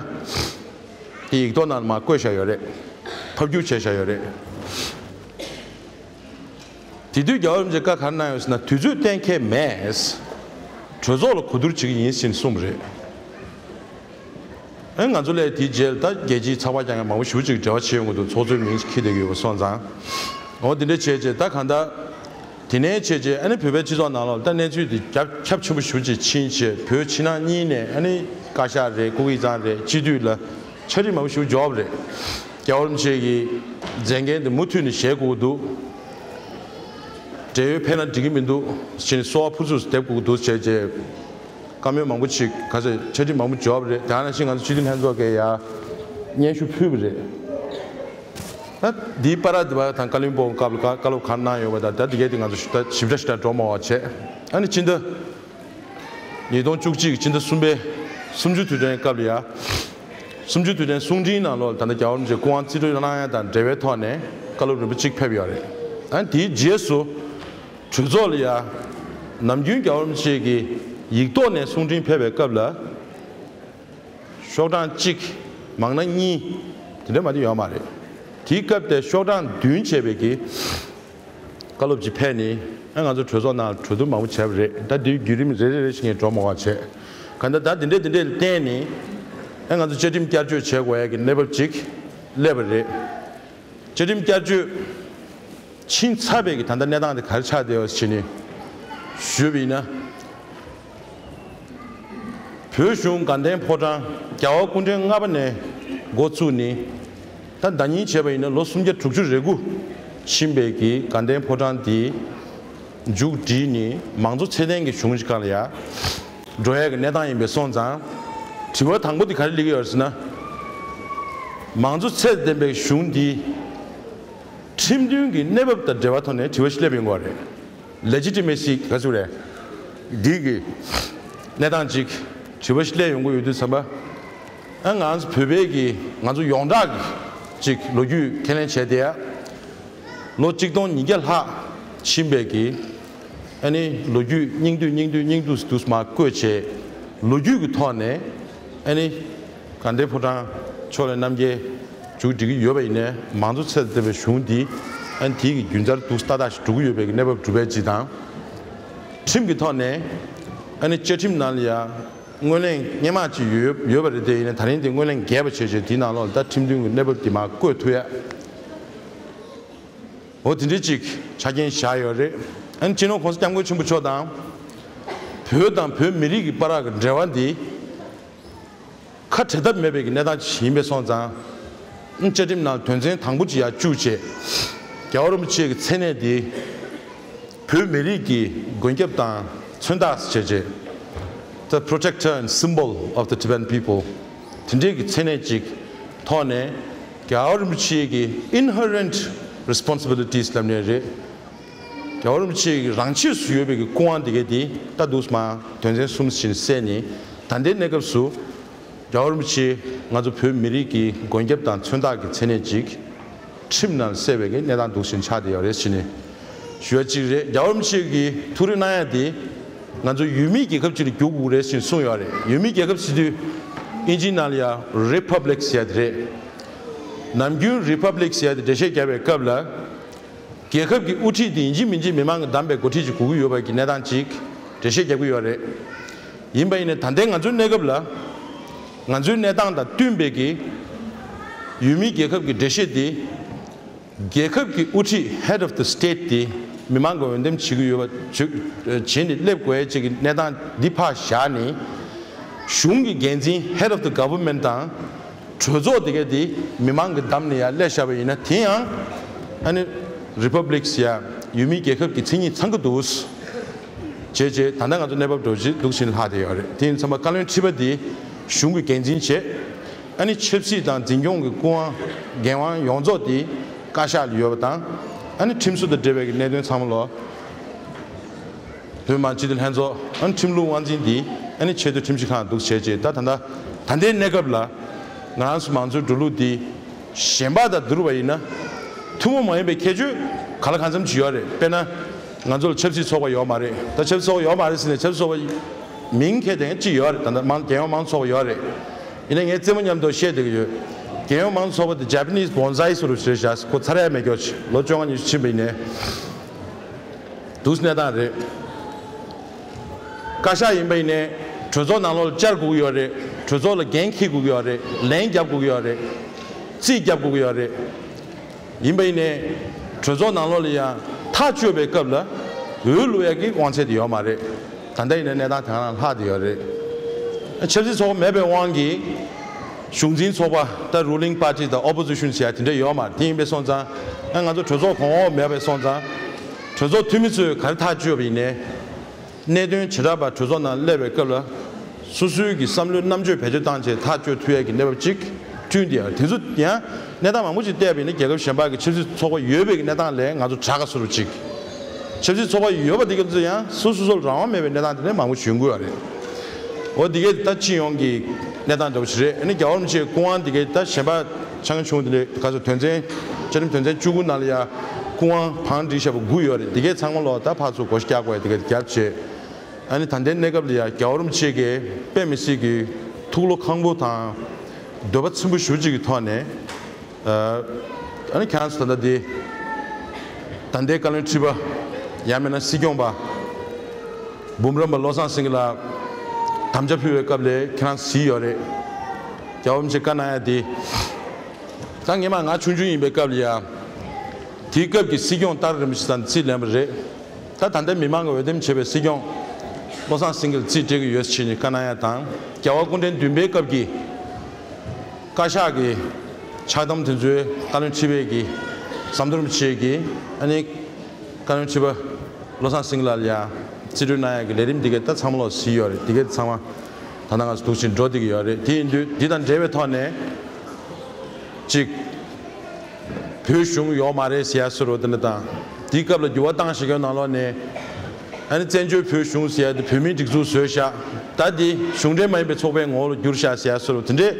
དེ་ཡིག་ཐོག་ནང་ལ་མར་བཀོད་བཞག་ཡོད་རེད། ཕབ་བསྒྱུར་བྱས་བཞག་ཡོད་རེད། དེ་དུས་རྒྱལ་བ་རིན་པོ་ཆེས་བཀའ་ག་རེ་གནང་ཡོད་ཟེར་ན། དུས་ཚོད་གཏན་འཁེལ་མེད། གྲོས་ཚོགས་ལ་གོ་བསྡུར་བྱེད་ཀྱི་ཡིན་ཟེར་ནས་གསུངས་པ་རེད། ཨེ་ང་ཚོ་ལས་དེའི་རྗེས་ལ་ད་རྒྱལ་སྤྱིའི་ཚགས་པར་རྒྱག་མཁན་མང་པོ་ཞེ་པོ་ཅིག་འབྲེལ་བ་བྱས་ཡོང་གི་འདུག་ཚོགས་གཙོའི་མིང་འཁྱེར་བསྡད་ཀྱི་ཡོད་པ་སོང་ཙང་། འོ་དེ་འདྲ་བྱས་རྗེས་ད་གང་ལྟར། དེ་ནས་བྱས་རྗེས་ཨ་ནི་བོད་པའི་སྤྱི་ཚོགས་ནང་ལོགས་ལ་ད་གནས་ཚུལ་དེ་རྒྱ་ཁྱབ་ཆེན་པོ་ཞེ་པོ་ཅིག་ཕྱིན་བྱས། བོད་ཕྱི་ནང་གཉིས་ནས་ཨ་ནི་བཀའ་ཤག་རེད། ཀོ་ཀི་ཚང་རེད། སྤྱི་འཐུས་ལ་ཕྱག་བྲིས་མང་པོ་ཞིག་འབྱོར་བ་རེད། རྒྱལ་བ་རིན་པོ་ཆེ་གི་མཛད་འགན་དེ་མུ་མཐུད་ནས་བཞེས་དགོས་ཀྱི་འདུག་བགྲེས་ཡོལ་ཕེབས་ན་འགྲིག་གི་མི་འདུག་ཟེར་ནས་གསོལ་བ་ཕུར་ཚུགས་སུ་འདེབས་དགོས་ཀྱི་འདུག་བྱས་རྗེས། བཀའ་མོལ་མང་པོ་ཅིག་ག་ཚོད་ཕྱག་བྲིས་མང་པོ་འབྱོར་བ་རེད། དེ་ནང་བཞིན་ང་ཚོ་སྤྱི་འཐུས་ལྷན་ཚོགས་ཀྱིས་ཡ་སྙན་ཞུ་ཕུལ་བ་རེད། ད་འདིའི་བར་དུ་བ་དང་། བཀའ་བློན་སྦོམ་སྐབས་ལ་བཀའ་སློབ་ག་རེ་གནང་ཡོད་པ་དང་། ད་འདི་གའི་དེ་ང་ཚོ་ཞིབ་ཕྲ་ཞིབ་ཕྲ་ཞིབ་ཕྲ་འགྲོ་མ་བ་བྱས། ཨ་ནི་ཕྱི་ཟླ་ཉིས་སྟོང་བཅུ་གཅིག་ཕྱི་ཟླ་གསུམ་པའི་གསུམ་བཅུའི་དུས་དྲན་སྐབས་ལ་ཡ། གསུམ་བཅུའི་དུས་དྲན་གསུང་འཕྲིན་ནང་ལོགས་ལ་ད་ལྟ་རྒྱལ་བ་རིན་པོ་ཆེ་སྐུ་དབང་རྩིས་སྤྲོད་གནང་ཡ་དང་འབྲེལ་བའི་ཐོག་ནས་བཀའ་སློབ་རིམ་པ་གཅིག་ཕེབས་ཡོད་རེད། ཨ་ནི་དེའི་རྗེས་སུ་གྲོས་ཚོགས་ལ་ཡ་ནམ་རྒྱུན་རྒྱལ་བ་རིན་པོ་ཆེ་གི་ཡིག་ཐོག་ནས་གསུང་འཕྲིན་ཕེབས་པའི་སྐབས་ལ། ཤོག་གྲངས་གཅིག་མང་ན་གཉིས། དེ་འདྲ་མ་གཏོགས་ཡོད་མ་རེད། དེའི་སྐབས་དེ་ཤོག་གྲངས་བདུན་བྱས་པའི་གི་བཀའ་སློབ་ཅིག་ཕེབས་ནས། ཨ་ང་ཚོ་གྲོས་ཚོགས་ནང་གྲོས་བསྡུར་མང་པོ་བྱས་པ་རེད། ད་དེའི་བརྒྱུད་རིམ་རེ་རེ་རེ་བཞིན་ངས་འགྲོ་མ་བ་བྱས། གང་ལྟར་ད་དེ་འདྲ་དེ་འདྲ་ལ་བརྟེན་ནས། ཨ་ང་ཚོ་བཅའ་ཁྲིམས་བསྐྱར་བཅོས་བྱེད་དགོས་ཡ་གི་གནས་བབ་ཅིག་སླེབས་པ་རེད། བཅའ་ཁྲིམས་བསྐྱར་བཅོས་ཕྱིན་ཚར་བའི་གི་ད་ལྟ་གནས་སྟངས་དེ་ག་རེ་ཆགས་བསྡད་ཡོད་ཟེར་ནས་ཞུས་པ་ཡིན་ན། བོད་གཞུང་དགའ་ལྡན་ཕོ་བྲང་རྒྱལ་བ་སྐུ་ཕྲེང་ལྔ་པ་ནས་འགོ་བཙུགས་ནས། ད་ཟླ་ཉིན་བྱས་པ་ཡིན་ན་ལོ་སུམ་བརྒྱ་དྲུག་ཅུ་རེ་དགུ་ཕྱིན་པའི་གི་དགའ་ལྡན་ཕོ་བྲང་འདི་མཇུག་བསྒྲིལ་ནས། མང་གཙོ་ཚད་ལྡན་གྱི་གཞུང་ཞིག་སྒང་ལ་ཡ་འགྲོ་ཡ་གི་གནས་སྟངས་ཡིན་པས་སོང་ཙང་། དྲི་བ་དང་པོ་འདི་ག་རེ་སླེབས་ཀྱི་ཡོད་རེད་ཟེར་ན། མང་གཙོ་ཚད་ལྡན་པའི་གཞུང་འདི་ཁྲིམས་མཐུན་གྱི་གནས་བབ་དང་འབྲེལ་བ་ཐོག་ནས་དྲི་བ་ཞིག་སླེབས་ཡོང་གི་ཡོད་རེད། ལེ་ཇི་ཊི་མེ་སི་ག་ཚོད་རེད། འདི་གི་གནས་སྟངས་ཅིག་དྲི་བ་ཞིག་སླེབས་ཡོང་གི་ཡོད་དུས་ཙམ་པ། ཨ་ང་ཚོ་བོད་པའི་གི་ང་ཚོ་ཡོངས་གྲགས་ཀྱི་ཅིག་ལོ་རྒྱུས་ཁས་ལེན་བྱས་ཏེ། ལོ་གཅིག་སྟོང་ཉིས་བརྒྱ་ལྷག་ཕྱིན་པའི་གི་ཨ་ནི་ལོ་རྒྱུས་སྙིང་བསྡུས་སྙིང་བསྡུས་སྙིང་བསྡུས་སུ་དུས་མ་བཀོད་བྱས། ལོ་རྒྱུས་ཀྱི་ཐོག་ནས་ཨ་ནི་དགའ་ལྡན་ཕོ་བྲང་ཕྱོགས་ལས་རྣམ་རྒྱལ་མཇུག་སྒྲིལ་གྱི་ཡོད་པ་ཡིན་ནའི། མང་གཙོ་ཚད་ལྡན་པའི་གཞུང་འདི་ཨ་ནི་དེའི་གི་རྒྱུན་རྩར་འདུག་ཏག་ཏག་ཞིག་འགྲོ་གི་ཡོད་པའི་གི་གནས་བབ་གྲུབ་པའི་སྤྱི་དང་། ཁྲིམས་ཀྱི་ཐོག་ནས་ཨ་ནི་བཅའ་ཁྲིམས་ནང་ལ་ཡ་སྔོན་གླེང་སྔོན་མ་ཅིག་ཡོད་ཡོད་པ་རེད། དེ་ཡིན་ནའི་ད་རིང་དེ་སྔོན་གླེང་རྒྱས་པ་བྱས་བྱས་དེའི་ནང་ལོགས་ལ་ད་ཁྲིམས་མཐུན་གྱི་གནས་བབ་དེ་མར་བཀོད་ཐུབ་ཡ། འོ་དེ་འདྲའི་ཅིག་ཆ་རྐྱེན་བཞག་ཡོད་རེད། ཨ་ནི་སྤྱི་ནོར་༸གོང་ས་༸སྐྱབས་མགོན་ཆེན་པོ་མཆོག་དང་། བོད་དང་བོད་མི་རིགས་ཀྱི་བར་གྱི་འབྲེལ་བ་འདི་ཁ་བྲལ་ཐབས་མེད་པའི་གི་གནས་སྟངས་ཅིག་ཡིན་པས་སོང་ཙང་། ཨ་ནི་བཅའ་ཁྲིམས་ནང་དོན་ཚན་དང་པོ་ཅིག་ཡར་བཅུག་བྱས། རྒྱལ་བ་རིན་པོ་ཆེ་གི་མཚན་གནས་འདི་བོད་མི་རིགས་ཀྱི་མགོན་སྐྱབས་དང་མཚོན་རྟགས་བྱས་བྱས། The protector and symbol of the Tibetan people. དེ་འདྲའི་གི་མཚན་གནས་ཅིག་ཐོག་ནས་རྒྱལ་བ་རིན་པོ་ཆེ་གི་inherent responsibilities ལབ་ནས་རེད། རྒྱལ་བ་རིན་པོ་ཆེ་གི་རང་ཆས་སུ་ཡོད་པའི་གི་སྐུ་དབང་དེ་གའི་དེ་ད་འདུག་སེ་མར་དོན་ཚན་གསུམ་བཞིན་གསལ་ནས། ད་ལྟའི་གནས་སྐབས་སུ་རྒྱལ་བ་རིན་པོ་ཆེ་ང་ཚོ་བོད་མི་རིགས་ཀྱི་མགོན་སྐྱབས་དང་མཚོན་རྟགས་ཀྱི་མཚན་གནས་ཅིག་ཁྲིམས་ནང་གསལ་བའི་གི་གནས་སྟངས་འདུག་བཞིན་ཆགས་བསྡད་ཡོད་རེད་ཟེར་ནས་ཞུ་བ་གཅིག་རེད། རྒྱལ་བ་རིན་པོ་ཆེ་གིས་ཐུགས་རེ་གནང་ཡ་དེ་ང་ཚོ་ཡུལ་མིའི་རྒྱལ་ཁབ་ཅིག་ལ་འགྱུར་དགོས་རེད་ཟེར་གསུངས་ཡོད་རེད། ཡུལ་མིའི་རྒྱལ་ཁབ་ཟེར་དུས་ཨིན་ཇིའི་ནང་ལ་ཡ་Republic ཟེར་ཡ་དེ་རེད། ནམ་རྒྱུན་Republic ཟེར་ཡ་དེ་འགྲེལ་བཤད་བརྒྱབ་པའི་སྐབས་ལ། རྒྱལ་ཁབ་ཀྱི་དབུ་ཁྲིད་དེ་ཡིན་གཅིག་མིན་གཅིག་མི་མང་གིས་བདམས་པའི་འགོ་ཁྲིད་ཅིག་དགོས་ཀྱི་ཡོད་པ་གི་གནས་སྟངས་ཅིག་འགྲེལ་བཤད་རྒྱག་གི་ཡོད་རེད། ཡིན་པ་ཡིན་ནའི་ད་ལྟའི་ང་ཚོའི་གནས་སྐབས་ལ་ང་ཚོའི་གནས་སྟངས་དང་བསྟུན་པའི་གི་ཡུལ་མིའི་རྒྱལ་ཁབ་ཀྱི་འགྲེལ་བཤད་དེ། རྒྱལ་ཁབ་ཀྱི་དབུ་ཁྲིད་Head of the State དེ་མི་མང་གིས་འོས་འདེམས་བྱེད་ཀྱི་ཡོད་པ་བྱེད་བྱེད་ནས་སླེབས་དགོས་ཡ་ཅིག་གི་གནས་སྟངས་འདི་ཕར་བཞག་ནས། གཞུང་གི་འགན་འཛིན་Head of the Government དང་། གྲོས་ཚོགས་དེ་ག་དེ་མི་མང་གིས་བདམས་ནས་ཡར་སླེབས་བཞག་པ་ཡིན་ན། དེ་ཡང་ཨ་ནི་Republic ཟེར་ཡ་ཡུལ་མིའི་རྒྱལ་ཁབ་ཀྱི་མཚན་ཉིད་ཚང་གི་འདུག་བྱས་བྱས་ད་ལྟ་ང་ཚོ་གནས་བབ་འདྲ་བོ་ཅིག་འདུག་བཞིན་ལྷག་བསྡད་ཡོད་རེད། དེ་ཡིན་ཙང་བཀའ་བློན་ཁྲི་པ་དེ་གཞུང་གི་འགན་འཛིན་བྱས། ཨ་ནི་ཆབ་སྲིད་དང་འཛིན་སྐྱོང་གི་སྐུ་དབང་འགན་དབང་ཡོངས་རྫོགས་དེ་བཀའ་ཤག་ལ་ཡོད་པ་དང་། ཨ་ནི་ཁྲིམས་བཟོ་དང་འབྲེལ་བའི་གནད་དོན་ཚང་མ་ལོ། བོད་མི་མང་སྤྱི་འཐུས་ལྷན་ཚོགས་ཨ་ནི་ཁྲིམས་ལུགས་དབང་འཛིན་འདི་ཨ་ནི་ཆེས་མཐོའི་ཁྲིམས་ཞིབ་ཁང་འདུག་བྱས་རྗེས། ད་ད་ལྟ་ད་ལྟའི་གནས་སྐབས་ལ་ང་རང་ཚོ་མང་གཙོའི་འགྲོ་ལུགས་འདི་གཞན་པ་དང་བསྡུར་བ་ཡིན་ན་ཐུན་མོང་མ་ཡིན་པའི་ཁྱད་ཆོས་ག་ལ་གང་འཚམ་ཅིག་ཡོད་རེད། དཔེར་ན་ང་ཚོ་ལ་ཆབ་སྲིད་ཚོགས་པ་ཡོད་མ་རེད། ད་ཆབ་སྲིད་ཚོགས་པ་ཡོད་མ་རེད་ཟེར་ནས་ཆབ་སྲིད་ཚོགས་པ་མིང་ཁྱེར་དེ་ཅི་ཡོད་རེད། ད་ལྟ་མང་རྒྱལ་ཡོངས་མང་གཙོ་ཚོགས་པ་ཡོད་རེད། ཡིན་ན་ངས་རྩེད་མོ་མཉམ་དུ་བཤད་བསྡད་ཀྱི་ཡོད། རྒྱལ་ཡོངས་མང་གཙོ་ཚོགས་པ་དེ་Japanese bonsai་སུ་རུ་ཞེས་བྱ་ཁོ་ཚར་ཡ་མེད་སྐྱོ་ཆེ་ལོ་བཅོ་ལྔ་ཉི་ཤུ་ཕྱིན་པ་ཡིན་ནའི། འདུག་གནས་སྟངས་རེད། བཀའ་ཤག་ཡིན་པ་ཡིན་ནའི་གྲོས་ཚོགས་ནང་ལོགས་ལ་བཅར་དགོས་ཀྱི་ཡོད་རེད། གྲོས་ཚོགས་ལ་འགན་འཁྱེར་དགོས་ཀྱི་ཡོད་རེད། ལན་རྒྱབ་དགོས་ཀྱི་ཡོད་རེད། རྩིས་རྒྱབ་དགོས་ཀྱི་ཡོད་རེད། ཡིན་པ་ཡིན་ནའི་གྲོས་ཚོགས་ནང་ལོགས་ལ་ཡང་ཐག་གཅོད་པའི་སྐབས་ལ་འོས་བླུག་ཡག་གི་དབང་ཚད་དེ་ཡོད་མ་རེད། ད་ལྟ་ཡིན་ན་གནས་སྟངས་དེ་ག་རང་ལྷག་བསྡད་ཡོད་རེད། ཆབ་སྲིད་ཚོགས་པ་མེད་པའི་དབང་གིས་གཞུང་འཛིན་ཚོགས་པ་ད་ruling party་དང་opposition་ཟེར་ཡ་དེ་འདྲ་ཡོད་མ་རེད། དེ་ཡིན་པས་སོང་ཙང་ཨ་ང་ཚོ་གྲོས་ཚོགས་གོང་འོག་མེད་པས་སོང་ཙང་གྲོས་ཚོགས་འཐུས་མི་ཚོས་ག་རེ་ཐག་གཅོད་པ་ཡིན་ནའི། གནད་དོན་བྱེ་བྲག་པ་གྲོས་ཚོགས་ནང་སླེབས་པའི་སྐབས་ལ་སོ་སོའི་གི་བསམ་བློའི་རྣམ་དཔྱོད་བེད་སྤྱོད་བཏང་བྱས་ཐག་གཅོད་ཐུབ་ཡས་ཀྱི་གནས་བབ་ཅིག་བསྐྲུན་ཏེ་ཡང་དེ་ཚོ་ཡང་གནས་སྟངས་མང་པོ་ཅིག་བལྟས་པ་ཡིན་ན་རྒྱལ་ཁབ་གཞན་པ་གི་ཆབ་སྲིད་ཚོགས་པ་ཡོད་པའི་གི་གནས་སྟངས་ལས་ང་ཚོ་དྲག་ག་སོ་རུ་ཅིག་ཆབ་སྲིད་ཚོགས་པ་ཡོད་པ་དེ་ག་ཚོ་ཡང་སོ་སོ་སོ་ལ་རང་དབང་མེད་པའི་གནས་སྟངས་དེ་འདྲ་མང་པོ་ཞིག་ཡོང་གི་ཡོད་རེད། འོ་དེ་གས་ད་སྤྱི་ཡོངས་ཀྱི་གནས་སྟངས་འདྲ་བོ་ཞིག་རེད། ཨ་ནི་རྒྱལ་བ་རིན་པོ་ཆེའི་སྐུ་དབང་དེ་གས་ད་གཞན་པ་ཆང་ཆུང་དེ་འདྲ་ག་ཚོད་དོན་ཚན་བཅའ་ཁྲིམས་དོན་ཚན་བཅུ་དགུ་ནང་ལ་ཡང་སྐུ་དབང་བང་བསྒྲིགས་བཞག་པ་དགུ་ཡོད་རེད། དེ་གས་ཚང་མ་ལོག་ད་ཕར་ཚུར་བགོ་བཤའ་རྒྱག་དགོས་ཡ་དེ་གས་རྒྱབ་བྱས། ཨ་ནི་ད་ལྟའི་གནས་སྐབས་ལ་ཡང་རྒྱལ་བ་རིན་པོ་ཆེ་གིས་དཔེ་མི་སྲིད་ཀྱི་ཐུགས་བློ་ཁང་པོ་དང་འདོད་པ་ཚིམ་པོ་ཞེ་པོ་ཅིག་གི་ཐོག་ནས། ཨ་ནི་ཁྱེད་རང་ཚོ་ད་ལྟ་འདི་ད་ལྟའི་བཀའ་བློན་ཁྲི་པ་ཡང་མིན་ན་སྲིད་སྐྱོང་པ་འབུམ་རམས་པ་བློ་བཟང་སེང་གེ་ལགས་དམ་བཅའ་ཕུལ་བའི་སྐབས་ལས་ཁྱེད་རང་གཟིགས་ཡོད་རེད། རྒྱལ་བ་རིན་པོ་ཆེ་བཀའ་གནང་ཡ་དེ། ད་སྔས་མ་ང་ཆུང་ཆུང་ཡིན་པའི་སྐབས་ལ་ཡ། དེའི་སྐབས་ཀྱི་སྲིད་སྐྱོང་ཏཱ་རིག་རིན་པོ་ཆེ་ཚང་རྩིས་ལེན་པ་རེད། ད་ད་ལྟ་མི་མང་གིས་འོས་འདེམས་བྱས་པའི་སྲིད་སྐྱོང་བློ་བཟང་སེང་གེ་ལ་རྩིས་སྤྲད་ཀྱི་ཡོད་ཟེར་ནས་བཀའ་གནང་ཡ་དང་། རྒྱལ་བ་སྐུ་ཕྲེང་བདུན་པའི་སྐབས་ཀྱི་བཀའ་ཤག་གི་ཕྱག་དམ་དེ་ཚོའི་བཀའ་བློན་ཁྲི་པའི་གི་ཟམ་གདོང་རིན་པོ་ཆེ་གི་ཨ་ནི་བཀའ་བློན་ཁྲི་པ་བློ་བཟང་སེང་གེ་ལགས་ལ་ཡ་རྩིས་སྤྲོད་གནང་ཡ་གི་ལས་རིམ་འདི་གས་ད་ཚང་མ་ལོག་གཟིགས་ཡོད་རེད། འདི་གས་ཚང་མ་ད་ལྟ་ང་ཚོ་འདུག་ཕྱིན་འགྲོ་བསྡད་ཀྱི་ཡོད་རེད། དེ་ཡིན་དུས་འདི་དང་འབྲེལ་བའི་ཐོག་ནས་ཅིག་བོད་གཞུང་ཡོད་མ་རེད་ཟེར་ཡ་སུ་རོ་དེ་འདྲ་དང་། དེའི་སྐབས་ལ་འགྱུར་བ་བཏང་བཞག་ཡོད་ནང་ལོགས་ནས་ ཨ་ནི་བཙན་བྱོལ་བོད་གཞུང་ཟེར་ཡ་དེ་བོད་མིའི་སྒྲིག་འཛུགས་བཟོས་བཞག་ད་འདི་གཞུང་འབྲེལ་མ་ཡིན་པའི་ཚོགས་པའི་ངོ་བོ་ལ་བསྒྱུར་བཞག་ཟེར་ཡ་སོགས་དེ་འདྲས་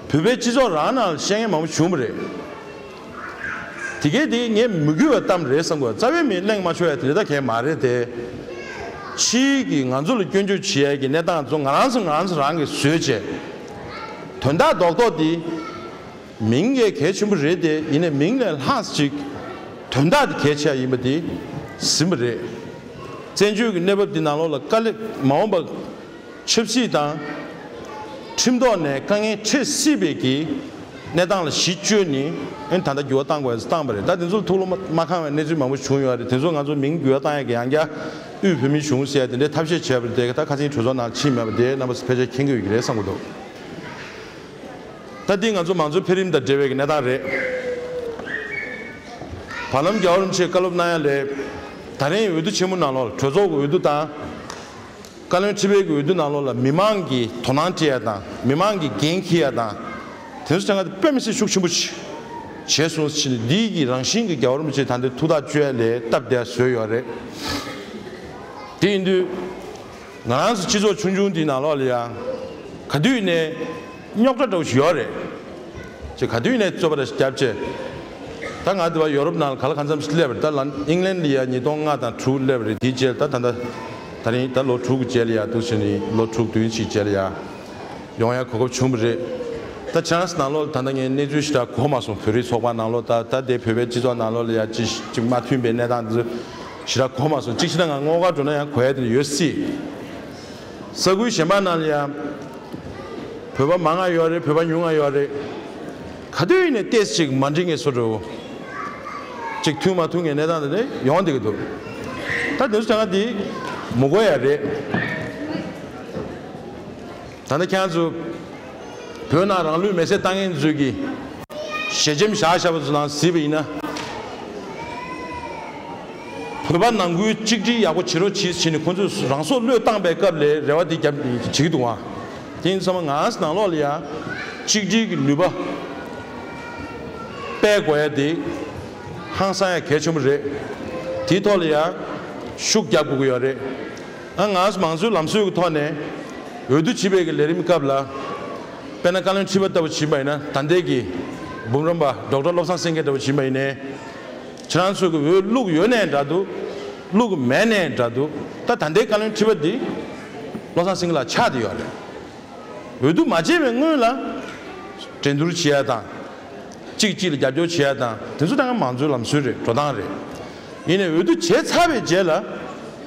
བོད་པའི་སྤྱི་ཚོགས་རང་ནང་ལ་བཤད་མཁན་མང་པོ་བྱུང་བ་རེད། དེ་གས་དེ་ངས་མི་དགོས་པའི་གཏམ་རེད་བསམ་དགོས། རྩ་བའི་མི་གླེང་མ་ཆོག་ཡ་དེ་འདྲ་ད་གས་མ་རེད་དེ། ཕྱིའི་གི་ང་ཚོ་ལ་སྐྱོན་བརྗོད་བྱེད་ཡ་གི་གནས་སྟངས་ཚོ་ང་རང་ཚོ་ང་རང་ཚོ་རང་གིས་བཟོས་བྱས། དོན་དག་རྡོག་རྡོག་དེ། མིང་གས་གལ་ཆེན་པོ་རེད་དེ་ཡིན་ནའི་མིང་ལས་ལྷག་ཅིག་དོན་དག་དེ་གལ་ཆེ་བ་ཡིན་པ་དེ་ཟིན་པ་རེད། བཙན་བྱོལ་གྱི་གནས་བབ་འདི་ནང་ལོགས་ལ་དཀའ་ལས་མ་འོངས་པ་ཆབ་སྲིད་དང་ཁྲིམས་ཐོག་ནས་དཀའ་ངལ་འཕྲད་སྲིད་པའི་གི་གནས་སྟངས་ལ་གཞི་བཅོལ་ནས་ཨ་ནི་ད་ལྟ་འགྱུར་བ་བཏང་དགོས་ཡ་བཏང་པ་རེད། ད་དེ་ཚོ་ལ་ཐུགས་བློ་མ་མ་ཁེངས་པའི་གནས་ཚུལ་མང་པོ་བྱུང་ཡོད་རེད། དེ་ཚོ་ང་ཚོ་མིང་འགྱུར་བ་བཏང་ཡ་གི་ཡང་བསྐྱར་དབུས་བོད་མིའི་གཞུང་ཟེར་ཡ་དེ་འདྲའི་ཐབས་ཤེས་བྱས་པ་རེད་དེ་ད་ཁ་སང་གྲོས་ཚོགས་ནང་ཕྱིན་མེད་པ་དེ་རྣམ་པ་ཚོ་ཕལ་ཆེར་མཁྱེན་གྱི་ཡོད་ཀྱི་རེད་བསམ་གྱི་འདུག་ད་འདི་ང་ཚོ་མང་གཙོའི་འཕེལ་རིམ་དང་འབྲེལ་བའི་གནས་སྟངས་རེད། བར་ལམ་རྒྱལ་བ་རིན་པོ་ཆེས་བཀའ་སློབ་གནང་ཡ་ལས། ད་རིང་འོས་བསྡུ་ཆེན་མོ་ནང་ལོགས་གྲོས་ཚོགས་ཀྱི་འོས་བསྡུ་དང་། བཀའ་བློན་ཁྲི་པའི་གི་འོས་བསྡུ་ནང་ལོགས་ལ་མི་མང་གི་དོ་སྣང་སྤྲད་ཡ་དང་མི་མང་གི་འགན་འཁྱེར་ཡ་དང་། དེ་ཚོ་ཚང་མ་དཔེ་མི་སྲིད་ཤུགས་ཆེན་པོ་ཅིག་བྱས་སོང་ཟེར་ནས་འདིའི་གི་རང་བཞིན་གྱི་རྒྱལ་བ་རིན་པོ་ཆེ་ད་འདི་ཐུགས་ཐག་གཅོད་ཡ་ལས་སྟབས་བདེ་བཟོས་ཡོད་རེད། དེ་ཡིན་དུས། ང་རང་ཚོ་སྤྱི་ཚོགས་ཆུང་ཆུང་འདིའི་ནང་ལོགས་ལ་ཡང་། ག་དུས་ནས་རྙོག་དྲ་འདྲ་བོ་ཞིག་ཡོད་རེད། ཅེས་ག་དུས་ནས་རྩོད་པ་ར་ཞིག་བརྒྱབ་བྱས། ད་ང་འདི་བ་ཡོ་རོབ་ནང་ལ་ག་ལ་གང་འཚམ་ཞིག་སླེབས་པ་རེད། ད་ལ་ཨིང་ལན་ལ་ཡ་ཉིས་སྟོང་ལྔ་དང་དྲུག་སླེབས་པ་རེད། དེའི་རྗེས་ད་ད་ད་ད་རིང་ད་ལོ་དྲུག་གི་རྗེས་ལ་ཡ་འདུག་བྱས་ནས་ལོ་དྲུག་བདུན་ཞིག་རྗེས་ལ་ཡ་ཡོང་ཡ་གོ་སྐབས་བྱུང་བ་རེད། ད་ཆ་ནང་ལོགས་ད་ལྟ་ངས་གནས་ཚུལ་ཞེ་དྲག་གོ་མ་སོང་། བོད་རིགས་ཚོགས་པ་ནང་ལོགས་ད་ད་དེ་བོད་པའི་སྤྱི་ཚོགས་ནང་ལོགས་ལ་ཡ་ཅི་ཅི་མ་མཐུན་པའི་གནས་སྟངས་འདི་ཚོ་ཞེ་དྲག་གོ་མ་སོང་། གཅིག་བྱས་ན་ང་སྔོན་དགའ་འགྲོ་ན་ཡང་གོ་ཡ་དེ་ཡོད་སྲིད། ས་ཁུལ་གཞན་པ་ནང་ལ་ཡང་བོད་པ་མང་ང་ཡོད་རེད། བོད་པ་ཉུང་ང་ཡོད་རེད། ག་དུས་ནས་ཏོག་ཙམ་ཅིག་མ་འགྲིག་ངེས་སུ་འགྲོ། ཅིག་མཐུན་མ་མཐུན་ངེས་གནས་སྟངས་དེ་འདྲ་ཡོང་བསྡད་ཀྱི་འདུག་ད་དེ་ཚོ་ད་ང་འདི་མི་དགོས་ཡ་རེད། ད་ནི་ཁྱེད་ཚོ་བོད་ནང་རང་ལུས་མེར་སྲེག་བཏང་མཁན་ཚོས་ཀྱི་ཞལ་ཆེམས་བཞག་བཞག་པ་ཚོ་ནང་གཟིགས་པ་ཡིན་ན། བོད་པ་ནང་ཁུལ་གཅིག་སྒྲིལ་ཡག་པོ་བྱེད་རོགས་གྱིས་ཟེར་ནས་ཁོང་ཚོས་རང་སྲོག་བློས་བཏང་པའི་སྐབས་ལས་རེ་བ་འདི་བརྒྱབ་བྱེད་ཀྱི་འདུག་ཨ། དེ་ཡིན་ཙང་ང་ཚོ་ནང་ལོགས་ལ་ཡང་གཅིག་སྒྲིལ་གྱི་ནུས་པ་སྤེལ་དགོས་ཡ་དེ་ཧང་སང་ཡ་གལ་ཆེན་པོ་རེད། དེའི་ཐོག་ལ་ཡང་ཤུགས་རྒྱབ་དགོས་ཀྱི་ཡོད་རེད། ཨ་ང་ཚོ་མང་གཙོའི་ལམ་སྲོལ་གྱི་ཐོག་ནས་འོས་བསྡུ་བྱེད་པའི་གི་ལས་རིམ་སྐབས་ལ། དཔེར་ན་བཀའ་བློན་ཁྲི་པ་ལྟ་བུ་བྱིན་པ་ཡིན་ན་ད་ལྟའི་གི་འབུམ་རམས་པ་ཌོག་ཊར་བློ་བཟང་སེང་གེ་ལྟ་བུ་བྱིན་པ་ཡིན་ནའི། ཁྱེད་རང་ཚོ་གི་འོས་བླུགས་ཡོད་ནའི་འདྲ་འདུག་བླུགས་མེད་ནའི་འདྲ་འདུག་ད་ད་ལྟའི་བཀའ་བློན་ཁྲི་པ་འདི་བློ་བཟང་སེང་གེ་ལགས་ཆགས་བསྡད་ཡོད་རེད། འོས་བསྡུ་མ་བྱས་པའི་སྔོན་ལ་འགྲན་བསྡུར་བྱེད་ཡ་དང་། གཅིག་གཅིག་ལ་རྒྱབ་སྐྱོར་བྱེད་ཡ་དང་དེ་ཚོ་ད་ང་མང་གཙོའི་ལམ་སྲོལ་རེད། འགྲོ་སྟངས་རེད། ཡིན་ནའི་འོས་བསྡུ་བྱས་ཚར་བའི་རྗེས་ལ་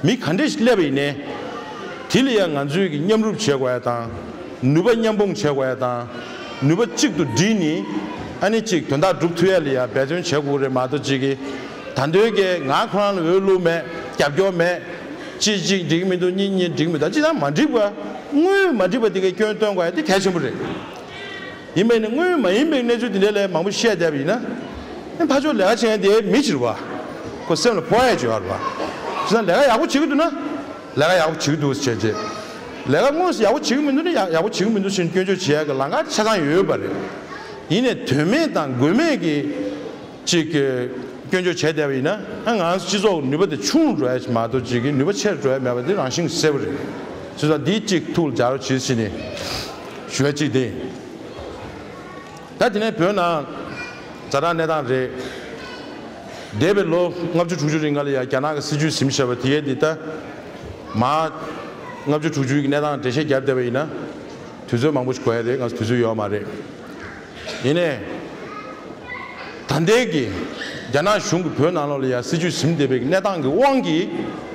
མི་ག་འདྲས་ཤིག་སླེབས་པ་ཡིན་ནའི། དེ་ལ་ཡང་ང་ཚོས་ཀྱི་མཉམ་རུབ་བྱེད་དགོས་ཡ་དང་། ནུས་པ་མཉམ་སྤུངས་བྱེད་དགོས་ཡ་དང་། ནུས་པ་གཅིག་ཏུ་བསྒྲིལ་ནས་ཨ་ནི་གཅིག་དོན་དག་སྒྲུབ་ཐུབ་ཡ་ལ་ཡང་འབད་བརྩོན་བྱེད་དགོས་རེད་མ་གཏོགས་གཅིག་གིས་ད་འདོད་ཀྱི་ང་ཁོ་རང་ལ་འོས་བླུགས་མེད། རྒྱབ་སྐྱོར་མེད། གཅིག་གཅིག་འགྲིག་མི་འདུག་གཉིས་གཉིས་འགྲིག་མི་འདུག་སྤྱིར་བཏང་མ་འགྲིག་པ། དངོས་མ་འགྲིག་པ་དེ་གའི་སྐྱོན་སྟོན་དགོས་ཡ་དེ་གལ་ཆེན་པོ་རེད། ཡིན་པས་ནི་དངོས་མ་ཡིན་པའི་གནས་ཚུལ་དེ་འདྲ་ལས་མང་པོ་བཤད་བསྡད་པ་ཡིན་ན། ཨེ་ཕར་ཕྱོགས་ལས་ཀ་བྱེད་མཁན་དེ་མི་ཅིག་རེད་བ། ཁོ་སེམས་ལ་ཕོག་ཡ་ཅིག་ཡོད་རེད་བ། བྱས་ཙང་ལས་ཀ་ཡག་པོ་བྱེད་ཀྱི་འདུག་ན། ལས་ཀ་ཡག་པོ་བྱེད་ཀྱི་འདུག་ཟེར་བྱས་རྗེས། ལས་ཀ་དངོས་སུ་ཡག་པོ་བྱེད་ཀྱི་མི་འདུག་ན་ཡག་ཡག་པོ་བྱེད་ཀྱི་མི་འདུག་ཟེར་སྐྱོན་བརྗོད་བྱེད་ཡ་གི་ལམ་ཁ་ཆ་ཚང་ཡོད་པ་རེད། ཡིན་ནའི་དོན་མེད་དང་དགོས་མེད་ཀྱི་ཅིག་གི་སྐྱོན་བརྗོད་བྱས་བསྡད་པ་ཡིན་ན། ཨ་ང་ཚོ་སྤྱི་ཚོགས་ཀྱི་ནུས་པ་དེ་ཆུང་རུ་འགྲོ་ཡ་ཞིག་མ་གཏོགས་ཅིག་གི་ནུས་པ་ཆེ་རུ་འགྲོ་ཡ་མེད་པ་དེ་རང་བཞིན་གྱིས་གསལ་པོ་རེད། བྱས་ཙང་འདི་གཅིག་ཐུགས་ལ་འཇགས་རོགས་བྱེད་ཟེར་ནས་ཞུ་ཡ་གཅིག་དེ་ཡིན། ད་དེ་ནས་བོད་ནང་ཛ་དྲག་གནས་སྟངས་རེད། འདས་པའི་ལོ་ལྔ་བཅུ་དྲུག་ཅུ་རིང་ག་ལ་ཡ་རྒྱ་ནག་གི་སྲིད་བྱུས་ཟིན་བཞག་པ་དེ་གས་འདི་ད་མ་ལྔ་བཅུ་དྲུག་ཅུའི་གནས་སྟངས་འགྲེལ་བཤད་བརྒྱབ་བསྡད་པ་ཡིན་ན། དུས་ཚོད་མང་པོ་ཞིག་འགོར་ཡ་རེད། ང་ཚོ་དུས་ཚོད་ཡོད་མ་རེད། ཡིན་ནའི། ད་ལྟའི་གི་རྒྱ་ནག་གཞུང་གིས་བོད་ནང་ལོགས་ལ་ཡ་སྲིད་བྱུས་ཟིན་བསྡད་པའི་གནས་སྟངས་ཀྱི་དབང་གིས།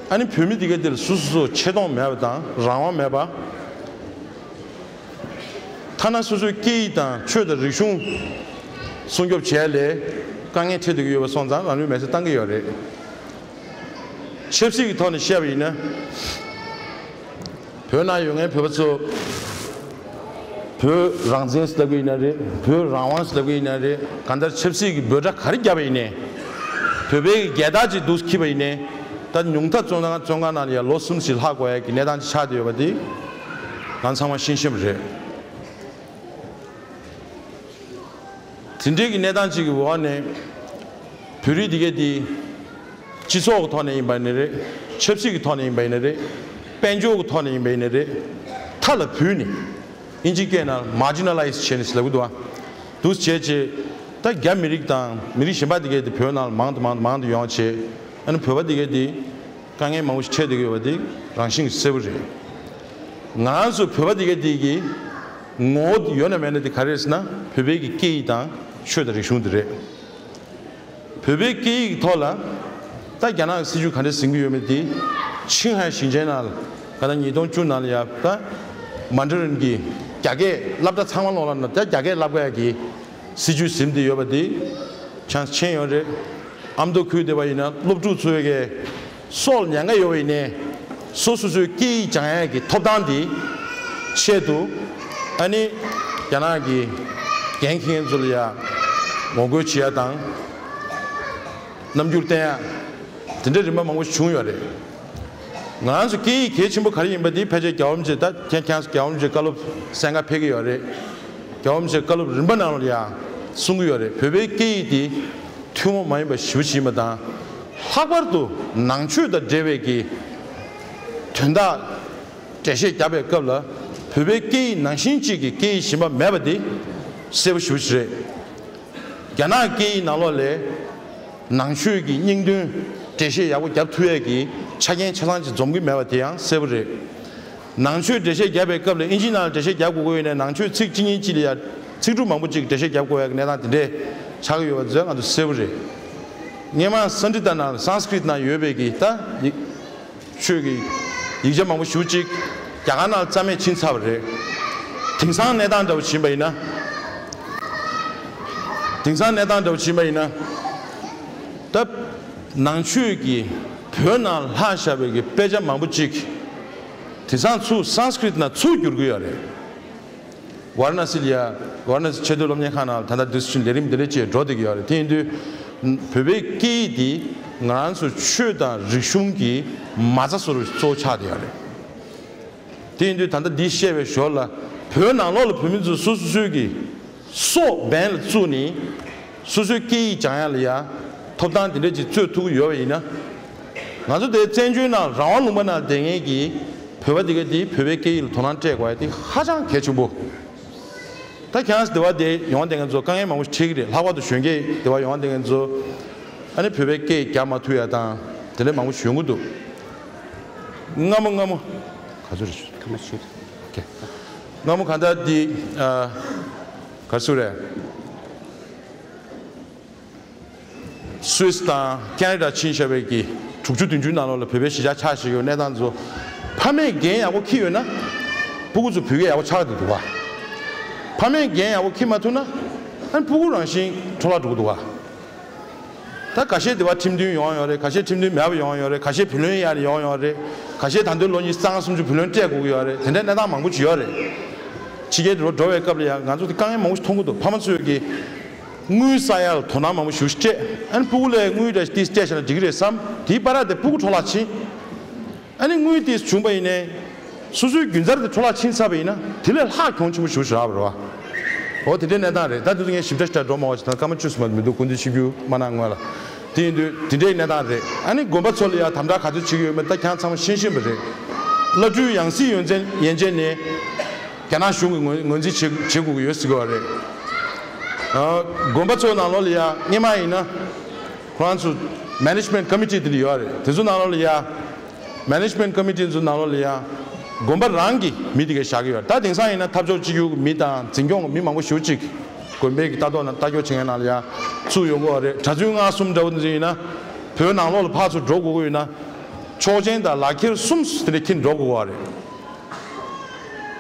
ཨ་ནི་བོད་མི་དེ་ག་དེ་ལ་སོ་སོ་སོ་ཆེ་མཐོང་མེད་པ་དང་རང་དབང་མེད་པ། ཐ་ན་སོ་སོའི་སྐད་ཡིག་དང་ཆོས་དང་རིག་གཞུང་སྲུང་སྐྱོབ་བྱས་ལས་དཀའ་ངལ་འཕྲད་སྡོད་ཀྱི་ཡོད་པ་སོང་ཙང་རང་ལུས་མེར་སྲེག་བཏང་གི་ཡོད་རེད། ཆབ་སྲིད་ཀྱི་ཐོག་ནས་བཤད་པ་ཡིན་ན། བོད་ནང་ཡོད་མཁན་བོད་པ་ཚོ། བོད་རང་བཙན་ཟེར་ལབ་ཀྱི་ཡིན་ན་རེད། བོད་རང་དབང་ཟེར་ལབ་ཀྱི་ཡིན་ན་རེད། གང་ལྟར་ཆབ་སྲིད་ཀྱི་འབོད་སྒྲ་ག་རེ་བརྒྱབ་པ་ཡིན་ནའི། བོད་པའི་རྒྱལ་དར་ཅིག་འདུག་འཁྱེར་བ་ཡིན་ནའི། ད་ཉུང་མཐའ་བཙོན་ཁང་བཙོན་ཁང་ནང་ལ་ཡང་ལོ་གསུམ་ཞིག་ལྷག་དགོས་ཡ་གི་གནས་སྟངས་ཅིག་ཆགས་བསྡད་ཡོད་པ་དེ། ང་ཚང་མ་ཤེས་བཞིན་པ་རེད། དེ་འདྲའི་གི་གནས་སྟངས་ཅིག་གི་འོག་ནས། བོད་རིགས་འདི་གས་དེ། སྤྱི་ཚོགས་ཀྱི་ཐོག་ནས་ཡིན་པ་ནི་རེད། ཆབ་སྲིད་ཀྱི་ཐོག་ནས་ཡིན་པ་ཡིན་ན་རེད། དཔལ་འབྱོར་གྱི་ཐོག་ནས་ཡིན་པ་ཡིན་ན་རེད། མཐའ་ལ་བུད་ནས། ཨིན་ཇི་སྐད་ནང་marginalize་བྱས་ནས་ལབ་གི་འདུག་ཨ། འདུག་བྱས་བྱས། ད་རྒྱ་མི་རིགས་དང་མི་རིགས་གཞན་པ་དེ་གས་དེ་བོད་ནང་ལ་མང་དུ་མང་དུ་མང་དུ་ཡོང་བྱས། ཨ་ནི་བོད་པ་དེ་གས་དེ་དཀའ་ངལ་མང་པོ་ཞིག་འཕྲད་བསྡད་ཀྱི་ཡོད་པ་དེ་རང་བཞིན་གྱིས་གསལ་པོ་རེད། ང་རང་ཚོ་བོད་པ་དེ་གས་དེ་གི་ངོ་བོ་ཡོད་ན་མེད་ན་དེ་ག་རེ་རེད་ཟེར་ན། བོད་པའི་གི་སྐད་ཡིག་དང་ཆོས་དང་རིག་གཞུང་དེ་རེད། བོད་པའི་སྐད་ཡིག་གི་ཐོག་ལ་ད་རྒྱ་ནག་གི་སྲིད་བྱུས་ག་འདྲ་ཟིན་གྱི་ཡོད་མེད་དེ། ཆིང་ཧའེ་ཞིང་ཆེན་ནང་ལ་ག་ད་ཉིས་སྟོང་བཅུ་ནང་ལ་ཡ་ད་མན་ཌ་རིན་གྱི་རྒྱ་སྐད་སློབ་གྲྭ་ཚང་མ་ལོག་ལ་ན་ད་རྒྱ་སྐད་བསླབ་དགོས་ཡ་གི་སྲིད་བྱུས་ཟིན་བསྡད་ཡོད་པ་དེ། ཆང་ཆེན་ཡོད་རེད། ཨ་མདོ་ཁུལ་དེ་བ་ཡིན་ན་སློབ་ཕྲུག་ཚོའི་གི་སྲོག་ཉེན་ཁ་ཡོད་པ་ཡིན་ནའི། སོ་སོ་སོའི་སྐད་ཡིག་སྦྱང་ཡ་གི་ཐོབ་ཐང་དེ་ཆེད་དུ། ཨ་ནི་རྒྱ་ནག་གི་འགན་འཁྱེར་མཁན་ཚོ་ལ་ཡ་ངོ་རྒོལ་བྱེད་ཡ་དང་། རྣམ་འགྱུར་བསྟན་ཡ། དེ་འདྲའི་རིམ་པ་མང་པོ་བྱུང་ཡོད་རེད། ང་རང་ཚོ་སྐད་ཡིག་གལ་ཆེན་པོ་ག་རེ་ཡིན་པ་དེ་ཕལ་ཆེར་རྒྱལ་བ་རིན་པོ་ཆེ། ད་ཁྱེད་ཁྱེད་རང་ཚོ་རྒྱལ་བ་རིན་པོ་ཆེའི་བཀའ་སློབ་གསན་ག་ཕེབས་ཀྱི་ཡོད་རེད། རྒྱལ་བ་རིན་པོ་ཆེའི་བཀའ་སློབ་རིམ་པ་ནང་ལ་ཡང་གསུང་གི་ཡོད་རེད། བོད་པའི་སྐད་ཡིག་དེ་ཐུན་མོང་མ་ཡིན་པ་ཞེ་པོ་ཅིག་ཡིན་པ་དང་། ལྷག་པར་དུ་ནང་ཆོས་དང་འབྲེལ་བའི་གི་དོན་དག་འགྲེལ་བཤད་རྒྱབ་པའི་སྐབས་ལ། བོད་པའི་སྐད་ཡིག་ནང་བཞིན་གཅིག་གི་སྐད་ཡིག་གཞན་པ་མེད་པ་དེ་གསལ་པོ་ཞེ་པོ་ཅིག་རེད། རྒྱ་ནག་སྐད་ཡིག་ནང་ལོགས་ལས་ནང་ཆོས་ཀྱི་སྙིང་དོན་འགྲེལ་བཤད་ཡག་པོ་རྒྱབ་ཐུབ་ཡས་ཀྱི་ཆ་རྐྱེན་ཆ་ཚང་ཅིག་འཛོམས་ཀྱི་མེད་པ་དེ་ཡང་གསལ་པོ་རེད། ནང་ཆོས་འགྲེལ་བཤད་རྒྱབ་པའི་སྐབས་ལ་ཨིན་ཇིའི་ནང་ལ་འགྲེལ་བཤད་རྒྱབ་དགོས་ཀྱི་ཡོད་ནའི། ནང་ཆོས་ཚིག་གཅིག་གཉིས་གཅིག་ལ་ཡ་ཚིག་གྲུབ་མང་པོ་ཅིག་འགྲེལ་བཤད་རྒྱབ་དགོས་ཡག་གི་གནས་སྟངས་དེ་འདྲས་ཆགས་ཀྱི་ཡོད་པ་ཚོས་ང་ཚོ་གསལ་པོ་རེད། སྔོན་མ་སཾ་སྐྲྀ་ཏ་ནང་ལ། སཾ་སྐྲྀ་ཏ་ནང་ཡོད་པའི་གི་ད་ཡིག་ཆོས་ཀྱི་ཡིག་ཆ་མང་པོ་ཞེ་པོ་ཅིག་རྒྱ་གར་ནང་རྩ་མེད་ཕྱིན་ཚར་བ་རེད། དེང་སང་གནས་སྟངས་འདྲ་བོ་ཕྱིན་པ་ཡིན་ན། དེང་སང་གནས་སྟངས་འདྲ་བོ་ཕྱིན་པ་ཡིན་ན། ད་ནང་ཆོས་ཀྱི་བོད་ནང་ལྷག་བཞག་པའི་གི་དཔེ་ཆ་མང་པོ་ཅིག་དེང་སང་ཚུར་སཾ་སྐྲྀ་ཏ་ནང་ཚུར་བསྒྱུར་གྱི་ཡོད་རེད། ཝཱ་ར་ཎ་སི་ལ་ཡ། ཝཱ་ར་ཎ་སི་ཆེས་མཐོའི་སློབ་གཉེར་ཁང་ནང་ད་ལྟ་དུས་ཚོད་ལས་རིམ་འདི་འདྲ་ཅིག་འགྲོ་བསྡད་ཀྱི་ཡོད་རེད། དེ་ཡིན་དུས་བོད་པའི་སྐད་ཡིག་འདི་ང་རང་ཚོ་ཆོས་དང་རིག་གཞུང་གི་མ་རྩ་བཟོ་འདྲ་གཙོ་བོ་ཆགས་བསྡད་ཡོད་རེད། དེ་ཡིན་དུས་ད་ལྟ་འདི་བཤད་པའི་ཞོར་ལ་བོད་ནང་ལོགས་ལ་བོད་མི་ཚོ་སོ་སོ་སོའི་གི་སྲོག་འབེན་ལ་བཙུགས་ནས་སོ་སོའི་སྐད་ཡིག་སྦྱང་ཡ་ལ་ཡ་ཐོབ་ཐང་དེ་འདྲ་ཅིག་རྩོད་ཐུབ་ཀྱི་ཡོད་པ་ཡིན་ན། ང་ཚོ་དེ་བཙན་བྱོལ་ནང་རང་དབང་ལུང་པ་ནང་བསྡད་མཁན་གྱི་བོད་པ་དེ་ག་དེ་བོད་པའི་སྐད་ཡིག་ལ་དོ་སྣང་སྤྲད་དགོས་ཡ་དེ་ཧ་ཅང་གལ་ཆེན་པོ། ད་ཁྱེད་རང་ཚོ་སྡེ་བ་དེ་ཡོང་བསྡད་མཁན་ཚོ་དཀའ་ངལ་མང་པོ་ཞིག་འཕྲད་ཀྱི་རེད། ལྷག་པར་དུ་གཞོན་སྐྱེས་སྡེ་བ་ཡོང་བསྡད་མཁན་ཚོ། ཨ་ནི་བོད་པའི་སྐད་རྒྱག་མ་ཐུབ་ཡ་དང་དེ་འདྲ་མང་པོ་ཞིག་ཡོང་གི་འདུག་སྔ་མོ་སྔ་མོ་ག་ཚོད་རེད། ཁ་མ་ཤོད། ཀྱེ། སྔ་མོ་གང་ལྟར་འདི། ཨ། ག་ཚོད་རེད། སུད་སི་དང་ཁེ་ན་ཌ་ཕྱིན་བཞག་པའི་གི་དྲུག་ཅུ་བདུན་ཅུ་ནང་ལོགས་ལ་བོད་པའི་གཞིས་ཆགས་ཆགས་བཞག་ཡོད་གནས་སྟངས་ཚོ། ཕ་མས་འགན་ཡག་པོ་འཁྱེར་ཡོད་ན་སྤུ་གུ་ཚོ་བོད་སྐད་ཡག་པོ་ཆགས་བསྡད་འདུག་ག་ཕ་མས་འགན་ཡག་པོ་འཁྱེར་མ་ཐུབ་ན། ཨ་ནི་སྤུ་གུ་རང་བཞིན་འཕྲོ་བརླག་འགྲོ་གི་འདུག་ག་ད་ཁ་ཤས་སྡེ་བ་ཁྲིམས་མཐུན་ཡོང་ཡོད་རེད། ཁ་ཤས་ཁྲིམས་མཐུན་མེད་པ་ཡོང་ཡོད་རེད། ཁ་ཤས་བུ་ལོན་གཡར་ནས་ཡོང་ཡོད་རེད། ཁ་ཤས་ད་དུང་ལོ་ཉི་ཤུ་རྩ་ལྔ་སུམ་ཅུ་བུ་ལོན་སྤྲད་དགོས་ཀྱི་ཡོད་རེད། དེ་འདྲའི་གནས་སྟངས་མང་པོ་ཅིག་ཡོད་རེད། ཕྱི་རྒྱལ་དུ་འགྲོ་བའི་སྐབས་ལ་ཡང་ང་ཚོ་དེ་དཀའ་ངལ་མང་པོ་ཞིག་མཐོང་གི་འདུག་ཕ་མ་ཚོས་ཀྱིས་དངུལ་བསགས་ཡག་ལ་དོ་སྣང་མང་པོ་ཞིག་སྤྲད། ཨ་ནི་སྤུ་གུ་ལ་དངུལ་འདྲ་ཞིག་ཏིས་སྤྲད་བཞག་ན་འགྲིག་གི་རེད་བསམ། དེའི་བར་དེ་སྤུ་གུ་འཕྲོ་བརླག་ཕྱིན། ཨ་ནི་དངུལ་དེ་བྱུང་བ་ཡིན་ནའི། སོ་སོའི་རྒྱུན་ཚར་དེ་འཕྲོ་བརླག་ཕྱིན་ཚར་བ་ཡིན་ན་དེ་ལས་ལྷག་གྱོང་ཆེན་པོ་ཞེ་པོ་ཞིག་རག་པ་རེད་བ། འོ་དེ་འདྲའི་གནས་སྟངས་རེད། ད་དེ་ཚོ་ངས་ཞིབ་ཕྲ་ཞིག་འགྲོ་མ་བ་ཞིག་དང་སྐར་མ་བཅུ་ཙམ་མ་མི་འདུག་སྐུ་མདུན་ཆིབས་བསྒྱུར་མ་གནང་སྔོན་ལ། དེ་ཡིན་དུས་དེ་འདྲའི་གནས་སྟངས་རེད། ཨ་ནི་དགོན་པ་ཚོ་ལ་ཡང་དམ་དྲག་ག་ཚོད་བྱེད་ཀྱི་ཡོད་མེད་ད་ཁྱེད་རང་ཚང་མ་ཤེས་བཞིན་པ་རེད། བླ་སྤྲུལ་ཡང་སྲིད་ཡོན་ཏན་ཡན་ཆད་ནས་རྒྱ་ནག་གཞུང་གིས་ངོས་ངོས་འཛིན་བྱེད་བྱེད་དགོས་ཀྱི་ཡོད་ཟེར་གྱི་ཡོད་རེད། ཨ། དགོན་པ་ཚོའི་ནང་ལོགས་ལ་ཡང་སྔོན་མ་ཡིན་ན་ཁོ་རང་ཚོ་management committee་དེ་འདྲ་ཡོད་རེད། དེ་ཚོ་ནང་ལོགས་ལ་ཡང་། Management Committee་ཚོའི་ནང་ལོགས་ལ་ཡང་དགོན་པ་རང་གི་མི་དེ་གས་བཞག་གི་ཡོད་རེད། ད་དེང་སང་ཡིན་ན་འཐབ་ཕྱོགས་གཅིག་གྱུར་གྱི་མི་དང་འཛིན་སྐྱོང་གི་མི་མང་པོ་ཞེ་པོ་ཅིག་དགོན་པའི་གི་ལྟ་རྟོག་ནང་ལྟ་སྐྱོང་བྱེད་མཁན་ནང་ལ་ཡང་ཚུད་ཡོང་གི་ཡོད་རེད། གྲྭ་བཙུན་སྔགས་གསུམ་འདྲ་བོ་འདི་ཡིན་ན་བོད་ནང་ལོགས་ལ་ཕར་ཚུར་འགྲོ་དགོས་ཀྱི་ཡོད་ན་ཆོག་མཆན་དང་ལག་ཁྱེར་གསུམ་དེ་འདྲ་འཁྱེར་འགྲོ་དགོས་ཀྱི་ཡོད་རེད།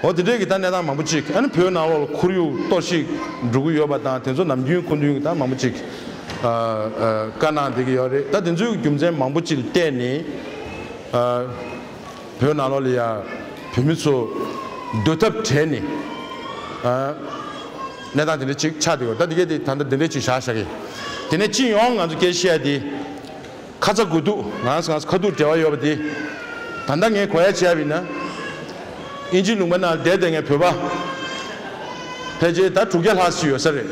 འོ་དེ་འདྲའི་གི་ད་གནས་སྟངས་མང་པོ་ཅིག་ཨ་ནི་བོད་ནང་ལོགས་ལ་ཁོར་ཡུག་གཏོར་བཤིག་འགྲོ་གི་ཡོད་པ་དང་དེ་ཚོ་ནམ་རྒྱུན་ཁོ་ནའི་ད་མང་པོ་ཅིག་ཨ་ཨ་བཀའ་གནང་བསྡད་ཀྱི་ཡོད་རེད། ད་དེ་ཚོའི་རྒྱུ་མཚན་མང་པོ་ཅིག་ལ་བལྟས་ནས་ཨ་བོད་ནང་ལོགས་ལ་ཡ་བོད་མི་ཚོ་སྡོད་ཐབས་བྲལ་ནས་ཨ་གནས་སྟངས་དེ་འདྲ་ཅིག་ཆགས་བསྡད་ཡོད། ད་དེ་གས་དེ་ད་ལྟ་དེ་འདྲ་ཅིག་བཞག་བཞག་གི་དེ་ནས་སྤྱི་ཡོངས་ང་ཚོ་སྐད་ཆ་བཤད་ཡ་དེ། ཁ་ཚ་དགོས་གཏུགས་ང་རང་ཚོ་ཁ་ཐུག་འབྲེལ་བ་ཡོད་པ་དེ། ད་ལྟ་ངས་གོ་ཡ་བྱས་པ་ཡིན་ན། ཨིན་ཇི་ལུང་པ་ནང་བསྡད་བསྡད་མཁན་བོད་པ། ཕལ་ཆེར་ད་དྲུག་བརྒྱ་ལྷག་ཙམ་ཡོད་ས་རེད།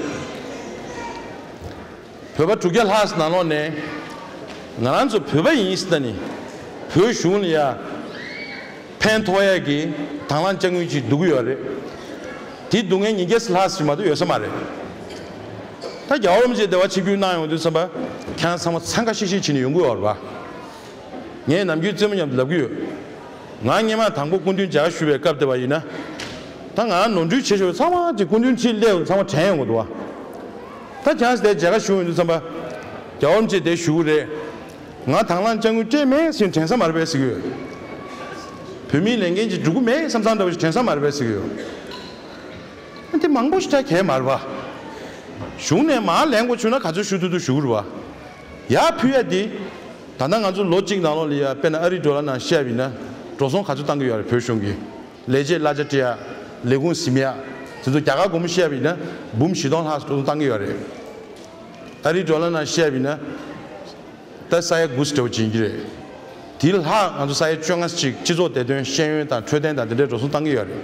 བོད་པ་དྲུག་བརྒྱ་ལྷག་ཙམ་ནང་ལོགས་ནས། ང་རང་ཚོ་བོད་པ་ཡིན་ཟེར་ད་ནི། བོད་གཞུང་ལ་ཡ་ཕན་ཐོགས་ཡས་ཀྱི་དང་བླངས་དཔྱ་དངུལ་ཅིག་བསྡུ་གི་ཡོད་རེད། དེ་བསྡུ་མཁན་ཉིས་བརྒྱ་ལྷག་ཞིག་མ་གཏོགས་ཡོད་ས་མ་རེད། ད་རྒྱལ་བ་རིན་པོ་ཆེ་འདི་པར་ཆིབས་བསྒྱུར་གནང་ཡོང་དུས་ཙམ་པ་ཁྱེད་རང་ཚང་མ་འཚང་ཁ་ཤིག་ཤིག་བྱས་ནས་ཡོང་གི་ཡོད་རེད་པ། ངས་ནམ་རྒྱུན་རྩེད་མོ་མཉམ་དུ་ལབ་ཀྱི་ཡོད། ང་སྔོན་མ་དང་པོ་སྐུ་མདུན་མཇལ་ཁ་ཞུ་བའི་སྐབས་དེ་བ་ཡིན་ན། ད་ང་ནོར་འཁྲུལ་བྱེད་ཆོག་པའི་ཚང་མ་ཅིག་སྐུ་མདུན་ཁྲིད་སླེབས་ཚང་མ་དྲན་ཡོང་གི་འདུག་བ། ད་ཁྱེད་རང་དེ་མཇལ་ཁ་ཞུ་ཡོང་དུས་ཙམ་པ། རྒྱལ་བ་རིན་པོ་ཆེ་དེ་ཞུ་གི་རེད། ང་དང་བླངས་དཔྱ་དངུལ་སྤྲད་མེད་ཟེར་དྲན་ས་མ་རེད་པས་ཟེར་གི་ཡོད། བོད་མིའི་ལས་འགན་ཅིག་སྒྲུབ་ཀྱི་མེད་བསམ་བསམ་འདྲ་བོ་ཞིག་དྲན་ས་མ་རེད་པས་ཟེར་གི་ཡོད། འདི་མང་པོ་ཞིག་ཆགས་གལ་མ་རེད་པ། གཞུང་ནས་མར་ལེན་དགོས་བྱུང་ན་ག་ཚོད་ཞུ་ཐུབ་ཐུབ་ཞུ་གི་རེད་པ། ཡར་ཕུལ་ཡ་འདི། ད་ལྟ་ང་ཚོ་ལོ་གཅིག་ནང་ལོགས་ལ་ཡ་དཔེར་ན་ཨ་རིའི་ཌོ་ལར་ནང་བཤད་པ་ཡིན་ན་འགྲོ་སོང་ག་ཚོད་བཏང་གི་ཡོད་རེད་བོད་གཞུང་གིས། ལས་བྱེད་གླ་ཆ་སྤྲད་ཡ། ལས་ཁུངས་ཟིན་ཡ། དེ་ཚོ་རྒྱ་གར་སྒོར་མོ་བཤད་པ་ཡིན་ན་འབུམ་བཞི་སྟོང་ལྷག་འགྲོ་སོང་བཏང་གི་ཡོད་རེད། ཨ་རིའི་ཌོ་ལར་ནང་བཤད་པ་ཡིན་ན། ད་ས་ཡ་དགུ་ཙམ་འདྲ་བོ་ཅིག་ཡིན་གྱི་རེད། དེའི་ལྷག་ང་ཚོ་ས་ཡ་བཅོ་ལྔ་ཅིག་སྤྱི་ཚོགས་བདེ་དོན་ཤེས་ཡོན་དང་འཕྲོད་བསྟེན་དང་དེ་འདྲའི་འགྲོ་སོང་བཏང་གི་ཡོད་རེད།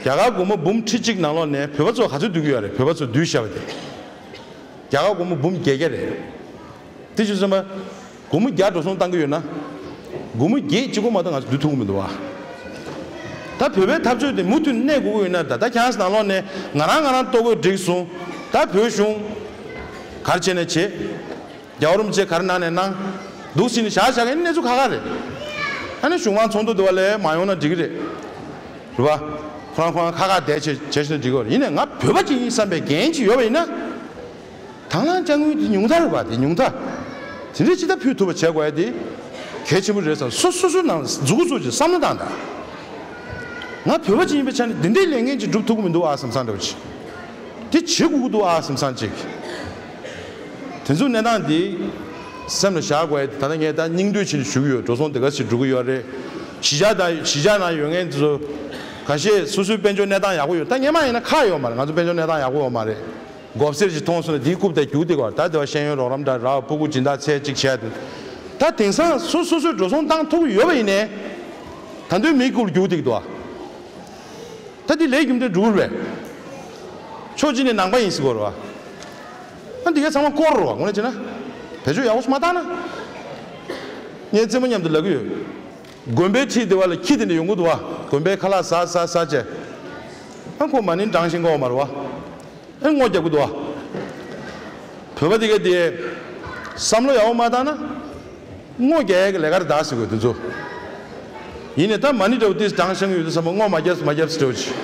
རྒྱ་གར་སྒོར་མོ་འབུམ་ཁྲི་གཅིག་ནང་ལོགས་ནས་བོད་པ་ཚོ་ག་ཚོད་བསྡུ་གི་ཡོད་རེད་བོད་པ་ཚོ་བསྡུས་བཞག་པ་དེ། རྒྱ་གར་སྒོར་མོ་འབུམ་བརྒྱད་བརྒྱ་རེད། དེ་བྱས་ཙང་། སྒོར་མོ་བརྒྱ་འགྲོ་སོང་བཏང་གི་ཡོད་ན། སྒོར་མོ་བརྒྱད་གཅིག་པོ་མ་གཏོགས་ང་ཚོ་བསྡུ་ཐུབ་ཀྱི་མི་འདུག་བ། ད་བོད་པའི་འཐབ་རྩོད་དེ་མུ་མཐུད་གནས་དགོས་ཀྱི་ཡོད་ན་ད་ལྟ་ཁྱེད་རང་ཚོ་ནང་ལོགས་ནས་ང་རང་ང་རང་ལྟོ་གོས་བསྒྲིགས་སོང་། ད་བོད་གཞུང་། ག་རེ་བྱས་ནས་བྱེད། རྒྱལ་བ་རིན་པོ་ཆེ་ག་རེ་གནང་ནས་གནང་། འདུག་ཟིན་ནས་བཞག་བཞག་གི་གནས་ཚུལ་ཁག་ཁག་རེད། ཨ་ནི་གཞུང་མང་ཚོགས་འདུ་དེ་བ་ལས་མ་ཡོང་ན་འགྲིག་གི་རེད། རེད་བ། ཁོ་རང་ཁོ་རང་ཁ་ཁ་བསྡད་བྱས་བྱས་ཤིག་ན་འགྲིག་གི་རེད། ཡིན་ནའི་ང་བོད་པ་ཅིག་ཡིན་བསམ་པའི་འགན་ཅིག་ཡོད་པ་ཡིན་ན། དང་བླངས་དཔྱ་དངུལ་དེ་ཉུང་མཐའ་རེད་བ། དེ་ཉུང་མཐའ། དེ་འདྲའི་ཅི་ལྟར་ཕུལ་ཐུབ་པ་བྱེད་དགོས་ཡ་དེ། གལ་ཆེན་པོ་རེད་བསམ། སོ་སོ་སོའི་ནང་མཛུབ་གུ་བཙུགས་ཀྱི་བསམ་བློ་བཏང་དང་། ང་བོད་པ་ཅིག་ཡིན་པའི་ཆ་ནས་འདི་འདྲའི་ལས་འགན་ཅིག་སྒྲུབ་ཐུབ་ཀྱི་མི་འདུག་ཨ་བསམ་བསམ་འདྲ་བོ་ཅིག་དེ་བྱེད་དགོས་ཀྱི་འདུག་ཨ་བསམ་བསམ་ཅིག་དེ་ཚོའི་གནས་སྟངས་འདི་སེམས་ལ་བཞག་དགོས་ཡ་དེ་ད་ལྟ་ངས་ད་སྙིང་བསྡུས་བྱས་ནས་ཞུ་གི་ཡོད། འགྲོ་སོང་དེ་ག་ཚོད་འགྲོ་གི་ཡོད་རེད། གཞིས་ཆགས་དང་གཞིས་ཆགས་ནང་ཡོད་མཁན་ཚོ་ཁ་ཤས་སོ་སོའི་དཔལ་འབྱོར་གནས་སྟངས་ཡག་པོ་ཡོད། ད་སྔོན་མ་ཡིན་ན་ཁག་ཡོད་མ་རེད། ང་ཚོ་དཔལ་འབྱོར་གནས་སྟངས་ཡག་པོ་ཡོད་མ་རེད། སྒོ་གསེར་ཅིག་མཐོང་སོང་ན་དེའི་རྐུབ་དེ་རྒྱུག་བསྡད་ཀྱི་ཡོད་རེད། ད་དེ་བ་ཤེས་ཡོན་རོགས་རམ་འདྲ་རག་སྤུ་གུ་སྦྱིན་བདག་ཚད་ཅིག་བྱས་དུས། ད་དེང་སང་སོ་སོ་སོས་འགྲོ་སོང་བཏང་ཐུབ་ཀྱི་ཡོད་པ་ཡིན་ནའི། ད་དུང་མིའི་རྐུབ་ལ་རྒྱུག་བསྡད་ཀྱི་འདུག་ཨ། ད་འདི་ལས་རྒྱུ་འབྲས་འགྲུབ་རེད། ཕྱོགས་གཅིག་ནས་ནང་པ་ཡིན་ཟེར་གྱི་ཡོད་རེད་བ། ཨ་འདི་ག་ཚང་མ་སྐོར་རེད་བ། དངོས་གནས་བྱས་ན། བེད་སྤྱོད་ཡག་པོ་ཞིག་མ་བཏང་ན། ངས་རྩེད་མོ་མཉམ་དུ་ལབ་ཀྱི་ཡོད། དགོན་པའི་འཁྲིས་དེ་བ་ལ་ཁྱི་དེ་འདྲ་ཡོང་གི་འདུག་བ། དགོན་པའི་ཁ་ལག་ཟ་ཟ་ཟ་བྱས། ཨ་ཁོ་མ་ཎི་བགྲང་བཞིན་འགོ་བ་མ་རེད་བ། ཨེ་སྔོ་རྒྱག་གི་འདུག་བ། བོད་པ་དེ་ག་དེ། བསམ་བློ་ཡག་པོ་མ་བཏང་ན། སྔོ་རྒྱག་ཡག་གི་ལས་ཀ་རེད་ད་ཟེར་དགོས་དེ་ཚོ། ཡིན་ནའི་ད་མ་ཎི་འདྲ་བོ་ཏིས་བགྲང་བཞིན་ཡོད་དུས་བསམ་པ་སྔོ་མ་རྒྱབ་མ་རྒྱབ་ཟེར་འདྲ་བོ་ཅིག་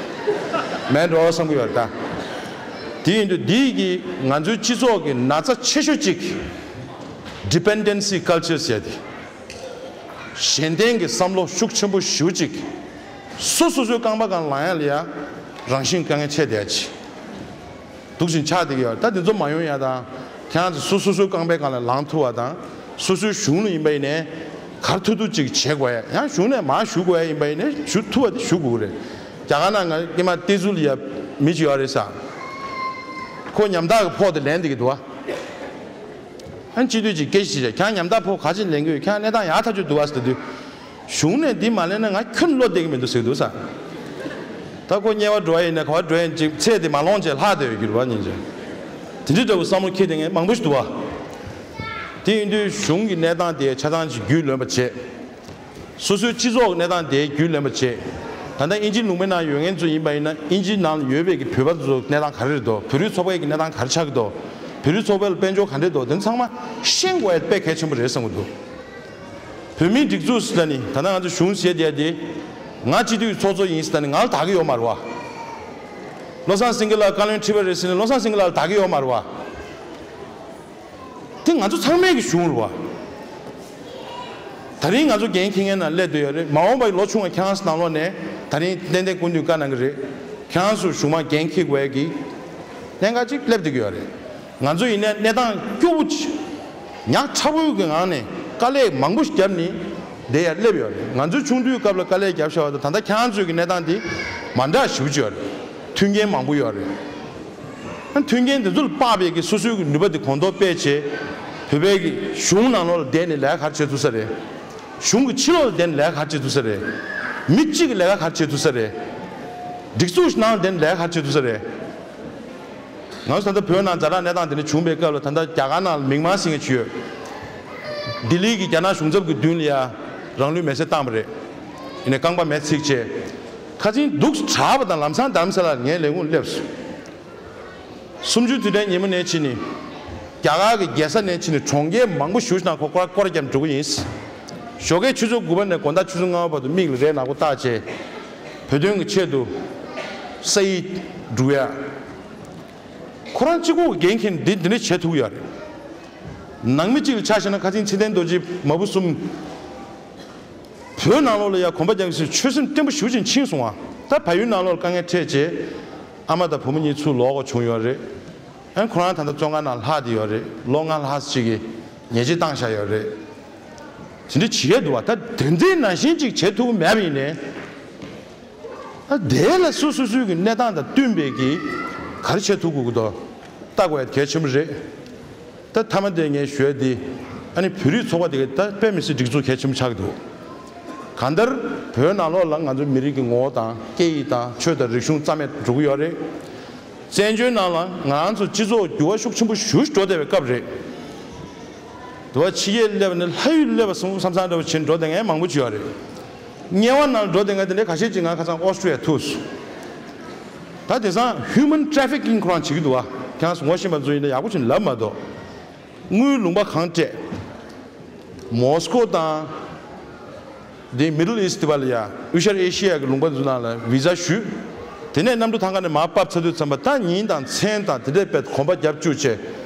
མེད་འགྲོ་བསམ་གི་ཡོད་རེད་ད། དེ་ཡིན་དུས་འདི་གི་ང་ཚོའི་སྤྱི་ཚོགས་ཀྱི་ན་ཚ་ཆེ་ཤོས་གཅིག Dependency culture ཟེར་ཡ་དེ། གཞན་བརྟེན་གྱི་བསམ་བློ་ཤུགས་ཆེན་པོ་ཞེ་པོ་ཅིག་སོ་སོ་སོའི་རྐང་པ་སྒང་ལངས་ཡ་ལ་ཡ་རང་བཞིན་དཀའ་ངལ་འཕྲད་བསྡད་ཡ་ཅིག་འདུག་བཞིན་ཆགས་བསྡད་ཀྱི་ཡོད། ད་འདི་ཚོ་མ་ཡོང་ཡ་དང་། ཁྱེད་རང་ཚོ་སོ་སོ་སོའི་རྐང་པའི་སྒང་ལ་ལངས་ཐུབ་པ་དང་། སོ་སོའི་གཞུང་ལ་ཡིན་པ་ཡིན་ནའི། ག་རེ་ཐུབ་ཐུབ་ཅིག་བྱེད་དགོས་ཡ། ཡང་གཞུང་ནས་མར་ཞུ་དགོས་ཡ་ཡིན་པ་ཡིན་ནའི་ཞུ་ཐུབ་པ་དེ་ཞུ་དགོས་ཀྱི་རེད། རྒྱ་གར་ནང་ང་སྔོན་མ་ཏེ་ཟུ་ལ་ཡ་མི་ཅིག་ཡོད་རེད་ས། ཁོ་ཉམ་ཐག་གི་ཕོགས་དེ་ལེན་བསྡད་ཀྱི་འདུག་བ། ཨ་ནི་སྤྱི་འཐུས་ཀྱིས་སྐད་ཆ་དྲིས་བྱས། ཁྱེད་རང་ཉམ་ཐག་ཕོགས་ག་ཅིག་ལེན་གྱི་ཡོད། ཁྱེད་རང་གནས་སྟངས་ཡག་ཐག་ཆོད་འདུག་བ་ཟེར་དུས། གཞུང་ནས་འདི་མ་ལེན་ན་ང་ཁྱོན་བློ་གཏད་ཀྱི་མི་འདུག་ཟེར་གྱི་འདུག་ས། ད་ཁོ་དམྱལ་བ་འགྲོ་བ་ཡིན་ན་ག་པར་འགྲོ་ཡིན་ཅིག་ཚེ་འདི་མ་ལོངས་བྱས་ལྷག་བསྡད་ཡོད་ཀྱི་རེད་བ་སྙིང་རྗེ། དེ་འདྲའི་འདྲ་བོ་བསམ་བློ་འཁྱེར་བསྡད་མཁན་མང་པོ་ཞིག་འདུག་བ། དེ་ཡིན་དུས་གཞུང་གི་གནས་སྟངས་དེ་ཆ་ཚང་ཅིག་རྒྱུས་ལོན་པ་བྱེད། སོ་སོའི་སྤྱི་ཚོགས་ཀྱི་གནས་སྟངས་དེ་རྒྱུས་ལོན་པ་བྱེད། ད་ལྟ་དབྱིན་ཇིའི་ལུང་པའི་ནང་ཡོད་མཁན་ཚོ་ཡིན་པ་ཡིན་ན། དབྱིན་ཇིའི་ནང་ཡོད་པའི་གི་བོད་པ་ཚོ་གནས་སྟངས་ག་རེ་རེད་དོ། བོད་རིགས་ཚོགས་པའི་གི་གནས་སྟངས་ག་རེ་ཆགས་ཀྱི་འདུག་བོད་རིགས་ཚོགས་པའི་ལ་དཔལ་འབྱོར་ག་འདྲས་འདུག་དེ་ཚང་མ་ཤེས་དགོས་ཡ་དཔེ་གལ་ཆེན་པོ་རེད་བསམ་གྱི་འདུག་བོད་མིའི་སྒྲིག་འཛུགས་ཟེར་ནི་ད་ལྟ་ང་ཚོ་གཞུང་ཟེར་བསྡད་དེ། ང་སྤྱི་འཐུས་ཚོགས་གཙོ་ཡིན་ཟེར་ནི་ང་ལ་དག་གི་ཡོད་མ་རེད་བ། བློ་བཟང་སེང་གེ་ལགས་བཀའ་བློན་ཁྲི་པ་རེད་ཟེར་ནི་བློ་བཟང་སེང་གེ་ལགས་ལ་དག་གི་ཡོད་མ་རེད་བ། དེ་ང་ཚོ་ཚང་མའི་གི་གཞུང་རེད་བ། ད་རིང་ང་ཚོ་འགན་འཁྱེར་མཁན་ནང་སླེབས་བསྡད་ཡོད་རེད། མ་འོངས་པའི་ལོ་ཆུང་བ་ཁྱེད་རང་ཚོ་ནང་ལོགས་ནས་ད་རིང་ཏན་ཏན་སྐུ་མདུན་བཀའ་གནང་གི་རེད། ཁྱེད་རང་ཚོ་གཞུང་མང་འགན་འཁྱེར་དགོས་ཡ་གི་གནད་འགག་ཅིག་སླེབས་བསྡད་ཀྱི་ཡོད་རེད། ང་ཚོ་ཡིན་ནའི་གནས་སྟངས་སྐྱོ་བོ་ཅིག་ཉག་ཕྲ་བོའི་གི་ངང་ནས་དཀའ་ལས་མང་པོ་ཞིག་བརྒྱབ་ནས་བསྡད་ཡ་སླེབས་ཡོད་རེད། ང་ཚོའི་ཆུང་དུས་སྐབས་ལ་དཀའ་ལས་བརྒྱབ་བཞག་པ་དང་ད་ལྟ་ཁྱེད་རང་ཚོའི་གི་གནས་སྟངས་འདི་མ་འདྲ་ཞེ་པོ་ཅིག་ཡོད་རེད། མཐུན་རྐྱེན་མང་པོ་ཡོད་རེད། མཐུན་རྐྱེན་དེ་ཚོ་ལ་དཔག་པའི་གི་སོ་སོའི་གི་ནུས་པ་དེ་གོང་མཐོར་སྤེལ་བྱས། བོད་པའི་གི་གཞུང་ནང་ལོགས་ལ་བསྡད་ནས་ལས་ཀ་ག་རེ་བྱེད་ཐུབ་ས་རེད། གཞུང་གི་ཕྱི་ལོགས་ལ་བསྡད་ནས་ལས་ཀ་ག་རེ་བྱེད་ཐུབ་ས་རེད། མི་གཅིག་གི་ལས་ཀ་ག་རེ་བྱེད་ཐུབ་ས་རེད། སྒྲིག་འཛུགས་ནང་ལ་བསྡད་ནས་ལས་ཀ་ག་རེ་བྱེད་ཐུབ་ས་རེད། ང་ཚོ་ད་ལྟ་བོད་ནང་ཛ་དྲག་གནས་སྟངས་དེ་འདྲ་བྱུང་བའི་སྐབས་ལ་ད་ལྟ་རྒྱ་གར་ནང་ལ་མིག་དམར་ཟེར་མཁན་ཅིག་ཡོད། ལྡི་ལི་གི་རྒྱ་ནག་གཞུང་ཚབ་ཀྱི་མདུན་ལ་ཡ། རང་ལུས་མེར་སྲེག་བཏང་བ་རེད། ཡིན་ནའི་རྐང་པ་མེ་ཚིག་བྱས། ཁ་རྩང་སྡུག་དྲགས་པ་དང་ལམ་སང་རྡ་རམ་ས་ལར་ངའི་ལས་ཁུངས་སླེབས་སོང་། གསུམ་བཅུའི་དུས་དྲན་ཉིན་མོ་ནས་ཕྱིན་ནས། རྒྱ་གར་གྱི་རྒྱལ་ས་ནས་ཕྱིན་ནས་གྲོང་ཁྱེར་མང་པོ་ཞེ་ཅིག་ནང་ཁོ་སྐོར་ར་བརྒྱབ་འགྲོ་གི་ཡིན། ཞོགས་ཀས་ཆུ་ཚོད་དགུ་པ་ནས་དགོང་དག་ཆུ་ཚོད་ལྔ་པ་བར་དུ་མིག་ལ་རས་ནག་པོ་བཏགས་བྱས། བོད་དོན་གྱི་ཆེད་དུ་ས་ཡིག་སྒྲུག་ཡ། ཁོ་རང་གཅིག་པོ་འགན་འཁྱེར་འདི་འདི་འདྲ་བྱེད་ཐུབ་ཀྱི་ཡོད་རེད། ནང་མི་གཅིག་ལ་ཆ་བཞག་ན་ཁ་རྩང་ཚེ་བརྟན་རྡོ་རྗེ་མ་བུ་གསུམ། བོད་ནང་ལོགས་ལ་ཡ་གོམ་པ་རྒྱག་ཟེར་ཆོད་སེམས་བརྟན་པོ་ཞེ་ཅིག་ཕྱིན་སོང་བ། ད་བལ་ཡུལ་ནང་ལོགས་ལ་དཀའ་ངལ་འཕྲད་རྗེས། ཨ་མ་དང་བུ་མོ་གཉིས་ཚུར་ལོག་དགོས་བྱུང་ཡོད་རེད། ཨ་ཁོ་རང་ད་ལྟ་བཙོན་ཁང་ནང་ལྷག་བསྡད་ཡོད་རེད། ལོ་ལྔ་ལྷག་ཅིག་གི་ཉེས་ཆད་བཏང་བཞག་ཡོད་རེད། དེ་འདྲ་བྱེད་ཡས་འདུག་བ། ད་དེ་འདྲའི་ནང་བཞིན་ཅིག་བྱེད་ཐུབ་ཀྱི་མེད་པ་ཡིན་ནའི། ཨ་དེ་ལ་སོ་སོ་སོའི་གི་གནས་སྟངས་དང་བསྟུན་པའི་གི་ག་རེ་བྱེད་ཐུབ་དགོས་ཀྱི་འདུག་ལྟ་དགོས་ཡ་གལ་ཆེན་པོ་རེད། ད་མཐའ་མ་དེ་ངས་ཞུ་ཡ་དེ། ཨ་ནི་བོད་རིགས་ཚོགས་པ་དེ་ག་ད་དཔེ་མི་སྲིད་སྒྲིག་འཛུགས་གལ་ཆེན་པོ་ཆགས་ཀྱི་འདུག་གང་ལྟར་བོད་ནང་ལོགས་ལ་ང་ཚོ་མི་རིགས་ཀྱི་ངོ་བོ་དང་སྐད་ཡིག་དང་ཆོས་དང་རིག་གཞུང་རྩ་མེད་འགྲོ་གི་ཡོད་རེད། བཙན་བྱོལ་ནང་ལ་ང་རང་ཚོ་སྤྱི་ཚོགས་འགྱུར་བ་ཤུགས་ཆེན་པོ་ཞེ་ཅིག་འགྲོ་བསྡད་པའི་སྐབས་རེད། དུ་བ་ཕྱི་རྒྱལ་སླེབས་ནས་ལྷ་ཡུལ་སླེབས་པ་སོང་བསམ་བསམ་འདྲ་བོ་བྱེད་འགྲོ་བསྡད་མཁན་མང་པོ་ཅིག་ཡོད་རེད། དམྱལ་བ་ནང་འགྲོ་བསྡད་མཁན་དེ་འདྲའི་ཁ་ཤས་ཅིག་ང་ཁ་སང་ཨོ་སི་ཀྲི་ཡ་ཐུག་སོང་། ད་དེང་སང་human trafficking ཁོ་རང་བྱེད་ཀྱི་འདུག་བ། ཁྱེད་རང་ཚོ་ངོ་ཤེས་པ་ཚོ་ཡིན་ན་ཡག་པོ་ཞིག་ལབ་མ་གཏོགས། དངུལ་ལུང་པ་གང་སྤྲད། མོ་སི་ཀོ་དང་། འདི་Middle East དེ་བ་ལ་ཡ་དབུས་ཤར་ཨེ་ཤི་ཡ་གི་ལུང་པ་ཚོ་ནང་ལ་བི་ཛ་ཞུས། དེ་ནས་གནམ་གྲུ་ཐང་ག་ནས་མར་ཕབ་ཚར་དུས་ཙམ་པ་ད་ཉིན་དང་མཚན་དང་དེ་འདྲའི་དཔེ་གོམ་པ་རྒྱབ་བཅུག་བྱས།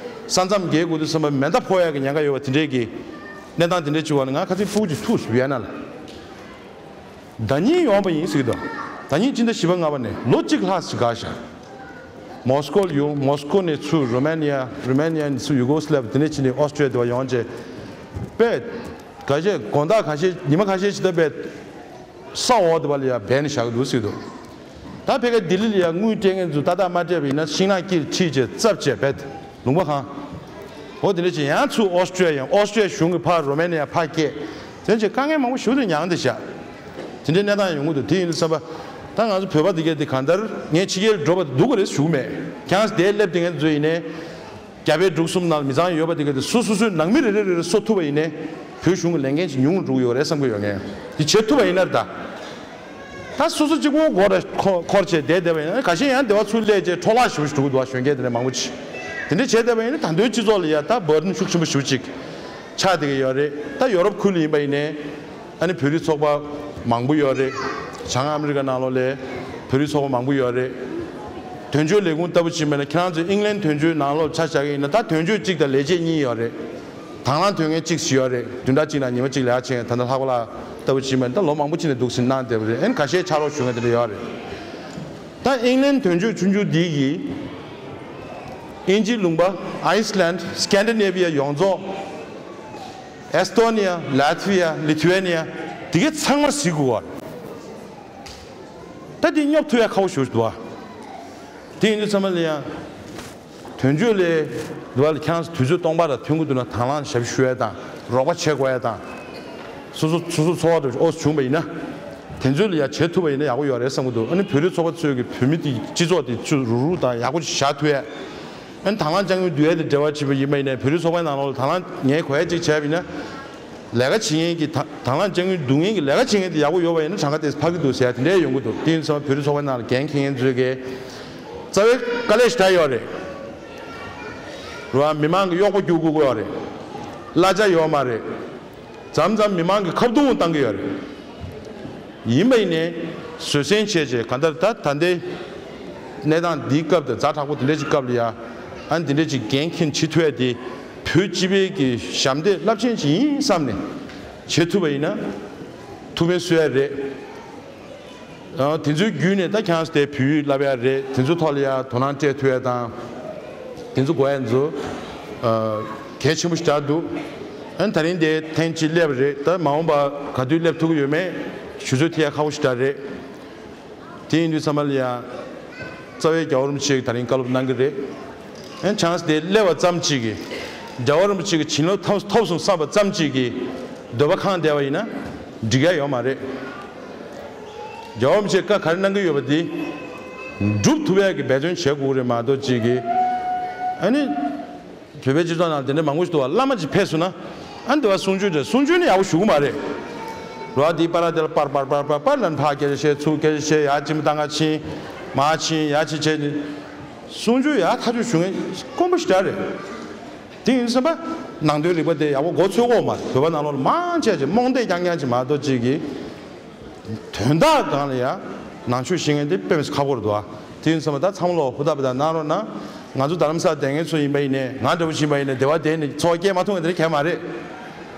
ས་མཚམས་བརྒལ་དགོས་དུས་ཙམ་པ་མེ་མདའ་ཕོག་ཡ་གི་ཉེན་ཁ་ཡོད་པ་དེ་འདྲའི་གི་གནས་སྟངས་དེ་འདྲའི་བྱུང་བ་ནི་ང་ཁ་སང་ཕྲུ་གུ་ཅིག་ཐུག་སོང་ཝི་ཡེ་ན་ལ། ཟླ་ཉིན་ཡོང་བ་ཡིན་ཟེར་གྱི་འདུག་ཟླ་ཉིན་སྤྱི་ཟླ་བཞི་པ་ལྔ་པ་ནས་ལོ་གཅིག་ལྷག་ཞིག་འགོར་ཤག་མོ་སི་ཀོ་ལ་ཡོང་། མོ་སི་ཀོ་ནས་ཚུར་རོ་མེ་ནི་ཡ། རོ་མེ་ནི་ཡ་ནས་ཚུར་ཡུ་གོ་སི་ལེབ་དེ་ནས་ཕྱིན་ནས་ཨོ་སི་ཀྲི་ཡ་དེ་བ་ཡོང་རྗེས། དཔེ་ཁ་ཤས་དགོང་དག་ཁ་ཤས་ཉི་མ་ཁ་ཤས་ཅིག་ད་དཔེ་ས་འོག་དེ་བ་ལ་ཡ་སྦས་ནས་བཞག་གི་འདུག་ཟེར་གྱི་འདུག་ད་ཕ་གིར་ལྡི་ལི་ལ་ཡ་དངུལ་སྤྲད་མཁན་ཚོ་ཏག་ཏག་མ་སྤྲད་པ་ཡིན་ན་ཤིང་ནགས་དཀྱིལ་ཁྲིད་བྱས་བཙབ་བྱས་བེད་ལུང་པ་གང་། འོ་དེ་འདྲ་བྱས་ཡང་ཚུར་ཨོ་སི་ཀྲི་ཡ་ཡོང་། ཨོ་སི་ཀྲི་ཡ་གཞུང་གིས་ཕར་རོ་མེ་ནི་ཡ་ཕར་སྐྱེལ། དེ་བྱས་དཀའ་ངལ་མང་པོ་ཞེ་པོ་ཅིག་མྱངས་བསྡད་ཤག་དེ་འདྲའི་གནས་སྟངས་ཡོང་གི་འདུག་དེ་ཡིན་དུས་ཙམ་པ། ད་ང་ཚོ་བོད་པ་དེ་གས་དེ་གང་ལྟར་ངས་ཕྱི་རྒྱལ་འགྲོ་བ་དེ་སྡུག་ག་རེད་ཞུ་གི་མེད། ཁྱེད་རང་དེར་སླེབས་བསྡད་མཁན་ཚོ་ཡིན་ནའི། རྒྱ་བལ་འབྲུག་གསུམ་ནང་ལ་མི་ཚང་ཡོད་པ་དེ་ག་དེ་སོ་སོ་སོའི་ནང་མི་རེ་རེ་རེ་རེ་གསོ་ཐུབ་པ་ཡིན་ནའི་བོད་གཞུང་གི་ལས་འགན་ཅིག་ཉུང་རུ་འགྲོ་གི་ཡོད་རེད་བསམ་གྱི་ཡོད། ངས་འདི་བྱེད་ཐུབ་པ་ཡིན་ན་རེད་ད། ད་སོ་སོ་གཅིག་པོ་སྒོ་ར་འཁོར་འཁོར་བྱས་བསྡད་བསྡད་པ་ཡིན་ན་ཁ་ཤས་ཡང་སྡེ་བ་ཚུར་སླེབས་རྗེས་འཕྲོ་བརླག་ཞེ་པོ་ཞིག་འགྲོ་གི་འདུག་བ། གཞོན་སྐྱེས་དེ་འདྲ་མང་པོ་ཅིག་དེ་འདྲ་བྱས་བསྡད་པ་ཡིན་ན་ད་དུང་སྤྱི་ཚོགས་ལ་ཡ་ད་བར་ཌན་ཤུགས་ཆེན་པོ་ཞེ་པོ་ཅིག་ཆགས་བསྡད་ཀྱི་ཡོད་རེད། ད་ཡོ་རོབ་ཁུལ་ལ་ཡིན་པ་ཡིན་ནའི། ཨ་ནི་བོད་རིགས་ཚོགས་པ་མང་པོ་ཡོད་རེད། བྱང་ཨ་མི་རི་ཀ་ནང་ལོགས་ལ་བོད་རིགས་ཚོགས་པ་མང་པོ་ཡོད་རེད། དོན་གཅོད་ལས་ཁུངས་ལྟ་བུ་ཕྱིན་པ་ན་ཁྱེད་རང་ཚོ་ཨིང་ལན་དོན་གཅོད་ནང་ལོགས་ཆ་བཞག་གི་ཡིན་ན་ད་དོན་གཅོད་གཅིག་དང་ལས་བྱེད་གཉིས་ཡོད་རེད། དང་བླངས་དོན་གཉེར་གཅིག་ཞིག་ཡོད་རེད། བདུན་ཕྲག་གཅིག་ནང་ཉི་མ་གཅིག་ལས་ཀ་བྱེད་མཁན། ད་ལྟ་ལྷག་པ་ལགས་ལྟ་བུ་ཕྱིན་པ་ན་ད་ལོ་མང་པོ་ཕྱིན་ནས་འདུག་སེ་གནང་བསྡད་པ་རེད། ཨ་ནི་ཁ་ཤས་ཕྱག་རོགས་ཞུ་མཁན་དེ་འདྲ་ཡོད་རེད། ད་ཨིང་ལན་དོན་གཅོད་ཆུང་ཆུང་འདི་གིས་དབྱིན་ཇིའི་ལུང་པ། ཨའི་སི་ལན། སི་ཀན་ཌི་ནེ་བི་ཡ་ཡོངས་རྫོགས། ཨེ་སི་ཏོ་ནི་ཡ། ལ་ཐི་བི་ཡ། ལི་ཐུ་ཝེ་ནི་ཡ། དེ་གའི་ཚང་མ་གཟིགས་དགོས་པ། ད་དེ་སྙོབ་ཐུབ་ཡ་ཁག་པོ་ཞེ་པོ་ཞིག་འདུག་བ། དེ་ཡིན་དུས་ཚང་མ་ལ་ཡང་། དོན་གཅོད་ལས་འདི་བ་ལ་ཁྱེད་རང་ཚོ་དུས་ཚོད་སྟོང་པ་ར་ཐོན་གྱི་འདུག་ན་དང་བླངས་ཞབས་ཞུ་ཡ་དང་རོགས་པ་བྱེད་དགོས་ཡ་དང་། སོ་སོ་སོ་སོ་ཚོགས་པ་འདྲ་ཨོ་བྱུང་བ་ཡིན་ན། དེ་ཚོ་ལ་ཡ་བྱེད་ཐུབ་པ་ཡིན་ན་ཡག་པོ་ཡོད་རེད་བསམ་གྱི་འདུག་ཨ་ནི་བོད་རིགས་ཚོགས་པ་ཚོས་ཀྱི་བོད་མི་དེ་སྤྱི་ཚོགས་དེ་ཚུར་རུག་རུག་དང་ཡག་པོ་ཞིག་བཞག་ཐུབ་ཡ། ཨ་ནི་དང་བླངས་དཔྱ་དངུལ་བསྡུ་ཡ་དེ་འབྲེལ་བ་བྱེད་པ་ཡིན་པ་ཡིན་ནའི་བོད་རིགས་ཚོགས་པའི་ནང་ལོགས་ལ་དང་བླངས་ངས་གོ་ཡ་གཅིག་བྱས་པ་ཡིན་ན། ལས་ཀ་བྱེད་མཁན་གྱི་དང་དང་བླངས་དཔྱ་དངུལ་བསྡུ་མཁན་གྱི་ལས་ཀ་བྱེད་མཁན་དེ་ཡག་པོ་ཡོད་པ་ཡིན་ན་གྲངས་ཀ་དེ་འཕར་གྱི་འདུག་ཟེར་ཡ་དེ་འདྲ་ཡོང་གི་འདུག་དེ་ཡིན་ཙང་བོད་རིགས་ཚོགས་པའི་ནང་ལ་འགན་འཁྱེར་མཁན་ཚོས་ཀྱི་རྩ་བའི་དཀའ་ལས་ཞེ་དྲག་ཡོད་རེད། རེད་བ། མི་མང་གི་གཡོག་པོ་རྒྱུག་དགོས་ཀྱི་ཡོད་རེད། གླ་ཆ་ཡོད་མ་རེད། མཚམས་མཚམས་མི་མང་གི་ཁ་རྡུང་བཏང་གི་ཡོད་རེད། ཡིན་པ་ཡིན་ནའི་བཟོད་བསྲན་བྱས་བྱས་གང་ལྟར་ད་ད་ལྟའི་གནས་སྟངས་འདིའི་སྐབས་དང་ཛ་དྲག་པོ་དེ་འདྲ་ཅིག་སྐབས་ལ་ཡ། ཨ་ནི་དེ་འདྲ་ཅིག་འགན་འཁྱེར་བྱེད་ཐུབ་ཡ་དེ་བོད་སྤྱི་པའི་གི་ཞབས་འདེགས་རླབས་ཆེན་ཅིག་ཡིན་བསམ་ནས་བྱེད་ཐུབ་པ་ཡིན་ན་ཐུགས་ཕན་གསོས་ཡ་རེད། ཨ་དེ་ཚོའི་བརྒྱུད་ནས་ད་ཁྱེད་རང་ཚོ་དེ་བོད་ཡིག་བསླབ་ཡ་རེད། དེ་ཚོའི་ཐོག་ལ་ཡ་དོ་སྣང་སྤྲད་ཐུབ་ཡ་དང་། དེ་ཚོ་དགོས་ཡ་ཚོ་ཨ་གལ་ཆེན་པོ་ཞིག་ཆགས་འདུག་ཨ་ནི་ད་རིང་དེ་ཐེངས་གཅིག་སླེབས་པ་རེད། ད་མ་འོངས་པ་ག་དུས་སླེབས་ཐུབ་ཀྱི་ཡོད་མེད་ཞུ་ཚོད་ཐེབས་ཡ་ཁག་པོ་ཞིག་འདྲ་རེད། དེ་ཡིན་དུས་ཚང་མ་ལ་ཡ། རྩ་བའི་རྒྱལ་བ་རིན་པོ་ཆེས་ད་རིང་བཀའ་སློབ་གནང་གི་རེད། ཨ་ནི་ཁྱེད་རང་ཚོ་དེ་སླེབས་པ་ཙམ་གཅིག་གིས། རྒྱལ་བ་རིན་པོ་ཆེ་གི་བྱིན་རླབས་ཐོབ་ཐོབ་སོང་བསམ་པ་ཙམ་གཅིག་གིས་འདོད་པ་ཁེངས་བསྡད་པ་ཡིན་ན་འགྲིག་ཡ་ཡོད་མ་རེད། རྒྱལ་བ་རིན་པོ་ཆེས་བཀའ་ག་རེ་གནང་གི་ཡོད་པ་དེ་སྒྲུབ་ཐུབ་ཡ་གི་འབད་བརྩོན་བྱེད་དགོས་རེད་མ་གཏོགས་གཅིག་གིས། ཨ་ནི། བོད་པའི་སྤྱི་ཚོགས་ནང་དེ་འདྲ་མང་པོ་ཞིག་འདུག་བ། བླ་མ་ཅིག་ཕེབས་སོང་ན། ཨ་ནི་དེ་བ་གསུང་ཆོས་དེ་གསུང་ཆོས་ནི་ཡག་པོ་ཞུ་གི་མ་རེད། རོ་ཨ་དེའི་པར་ར་དེ་ལ་པར་པར་པར་པར་པར་ལན་ཕར་སྐད་ཆ་བཤད། ཚུར་སྐད་ཆ་བཤད། ཡར་སྤྱི་མོ་བཏང་ག་ཕྱིན། མར་ཕྱིན། ཡར་ཕྱིན་བྱས་ནས་གསུང་ཆོས་ཡར་ཐག་གཅོད་ཞུ་མཁན་དཀོན་པོ་ཞེ་དྲག་རེད། དེ་ཡིན་ཙང་ནང་དོན་རིག་པ་དེ་ཡག་པོ་མགོ་ཚོད་ཀྱི་ཡོད་མ་རེད། བོད་པ་ནང་ལོགས་ལ་མང་ཆེ་ཆེ་རྨོངས་དད་རྐྱང་རྐྱང་ཅིག་མ་གཏོགས་ཅིག་གིས་དོན་དག་སྒང་ལ་ཡ་ནང་ཆོས་ཤེས་མཁན་དེ་དཔེ་མི་སྲིད་ཁག་པོ་རེད་འདུག་ཨ། དེ་ཡིན་ཙང་ད་ཚང་མ་ལོག་ཧུར་ཐག་པ་དང་གནང་རོགས་གནང་། ང་ཚོ་རྡ་རམ་ས་ལ་བསྡད་མཁན་ཚོ་ཡིན་པ་ཡིན་ནའི། ང་འདྲ་པོ་ཞིག་ཡིན་པ་ཡིན་ནའི། སྡེ་བ་དེ་ནི་འཚོ་བ་སྐྱེལ་མ་ཐུབ་མཁན་དེ་འདྲ་གང་ཡང་མ་རེད།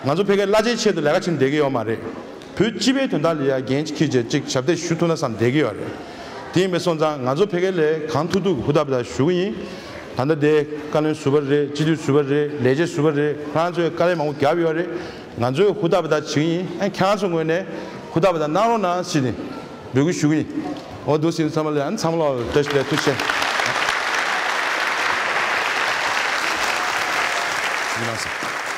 ང་ཚོ་ཕ་གིར་གླ་ཆའི་ཆེད་དུ་ལས་ཀ་བྱེད་བསྡད་ཀྱི་ཡོད་མ་རེད། བོད་སྤྱི་པའི་དོན་དག་ལ་ཡ་འགན་ཅིག་འཁྱེར་བྱས་ཅིག་ཞབས་འདེགས་ཞུ་ཐུབ་ན་བསམ་བསྡད་ཀྱི་ཡོད་རེད། དེ་ཡིན་པ་སོང་ཙང་ང་ཚོ་ཕ་གི་ལ་གང་ཐུབ་ཐུབ་ཀྱིས་ཧུར་ཐག་པ་དང་ཞུ་གི་ཡིན། ད་ལྟ་དེ་བཀའ་བློན་ཟུར་པ་རེད། སྤྱི་འཐུས་ཟུར་པ་རེད། ལས་བྱེད་ཟུར་པ་རེད། ཁོ་རང་ཚོས་དཀའ་ལས་མང་པོ་བརྒྱབ་ཡོད་རེད། ང་ཚོས་ཧུར་ཐག་པ་དང་བྱེད་ཀྱི་ཡིན། ཨ། ཁྱེད་རང་ཚོའི་ངོས་ནས་ཧུར་ཐག་པ་དང་གནང་རོགས་གནང་ཟེར་ནས་འབོད་སྐུལ་ཞུ་གི་ཡིན། འོ་འདུག་སེ་ཚང་མ་ལ་ཨ་ནི་ཚང་མ་ལ་བཀྲ་ཤིས་བདེ་ལེགས། ཐུགས་རྗེ་ཆེ།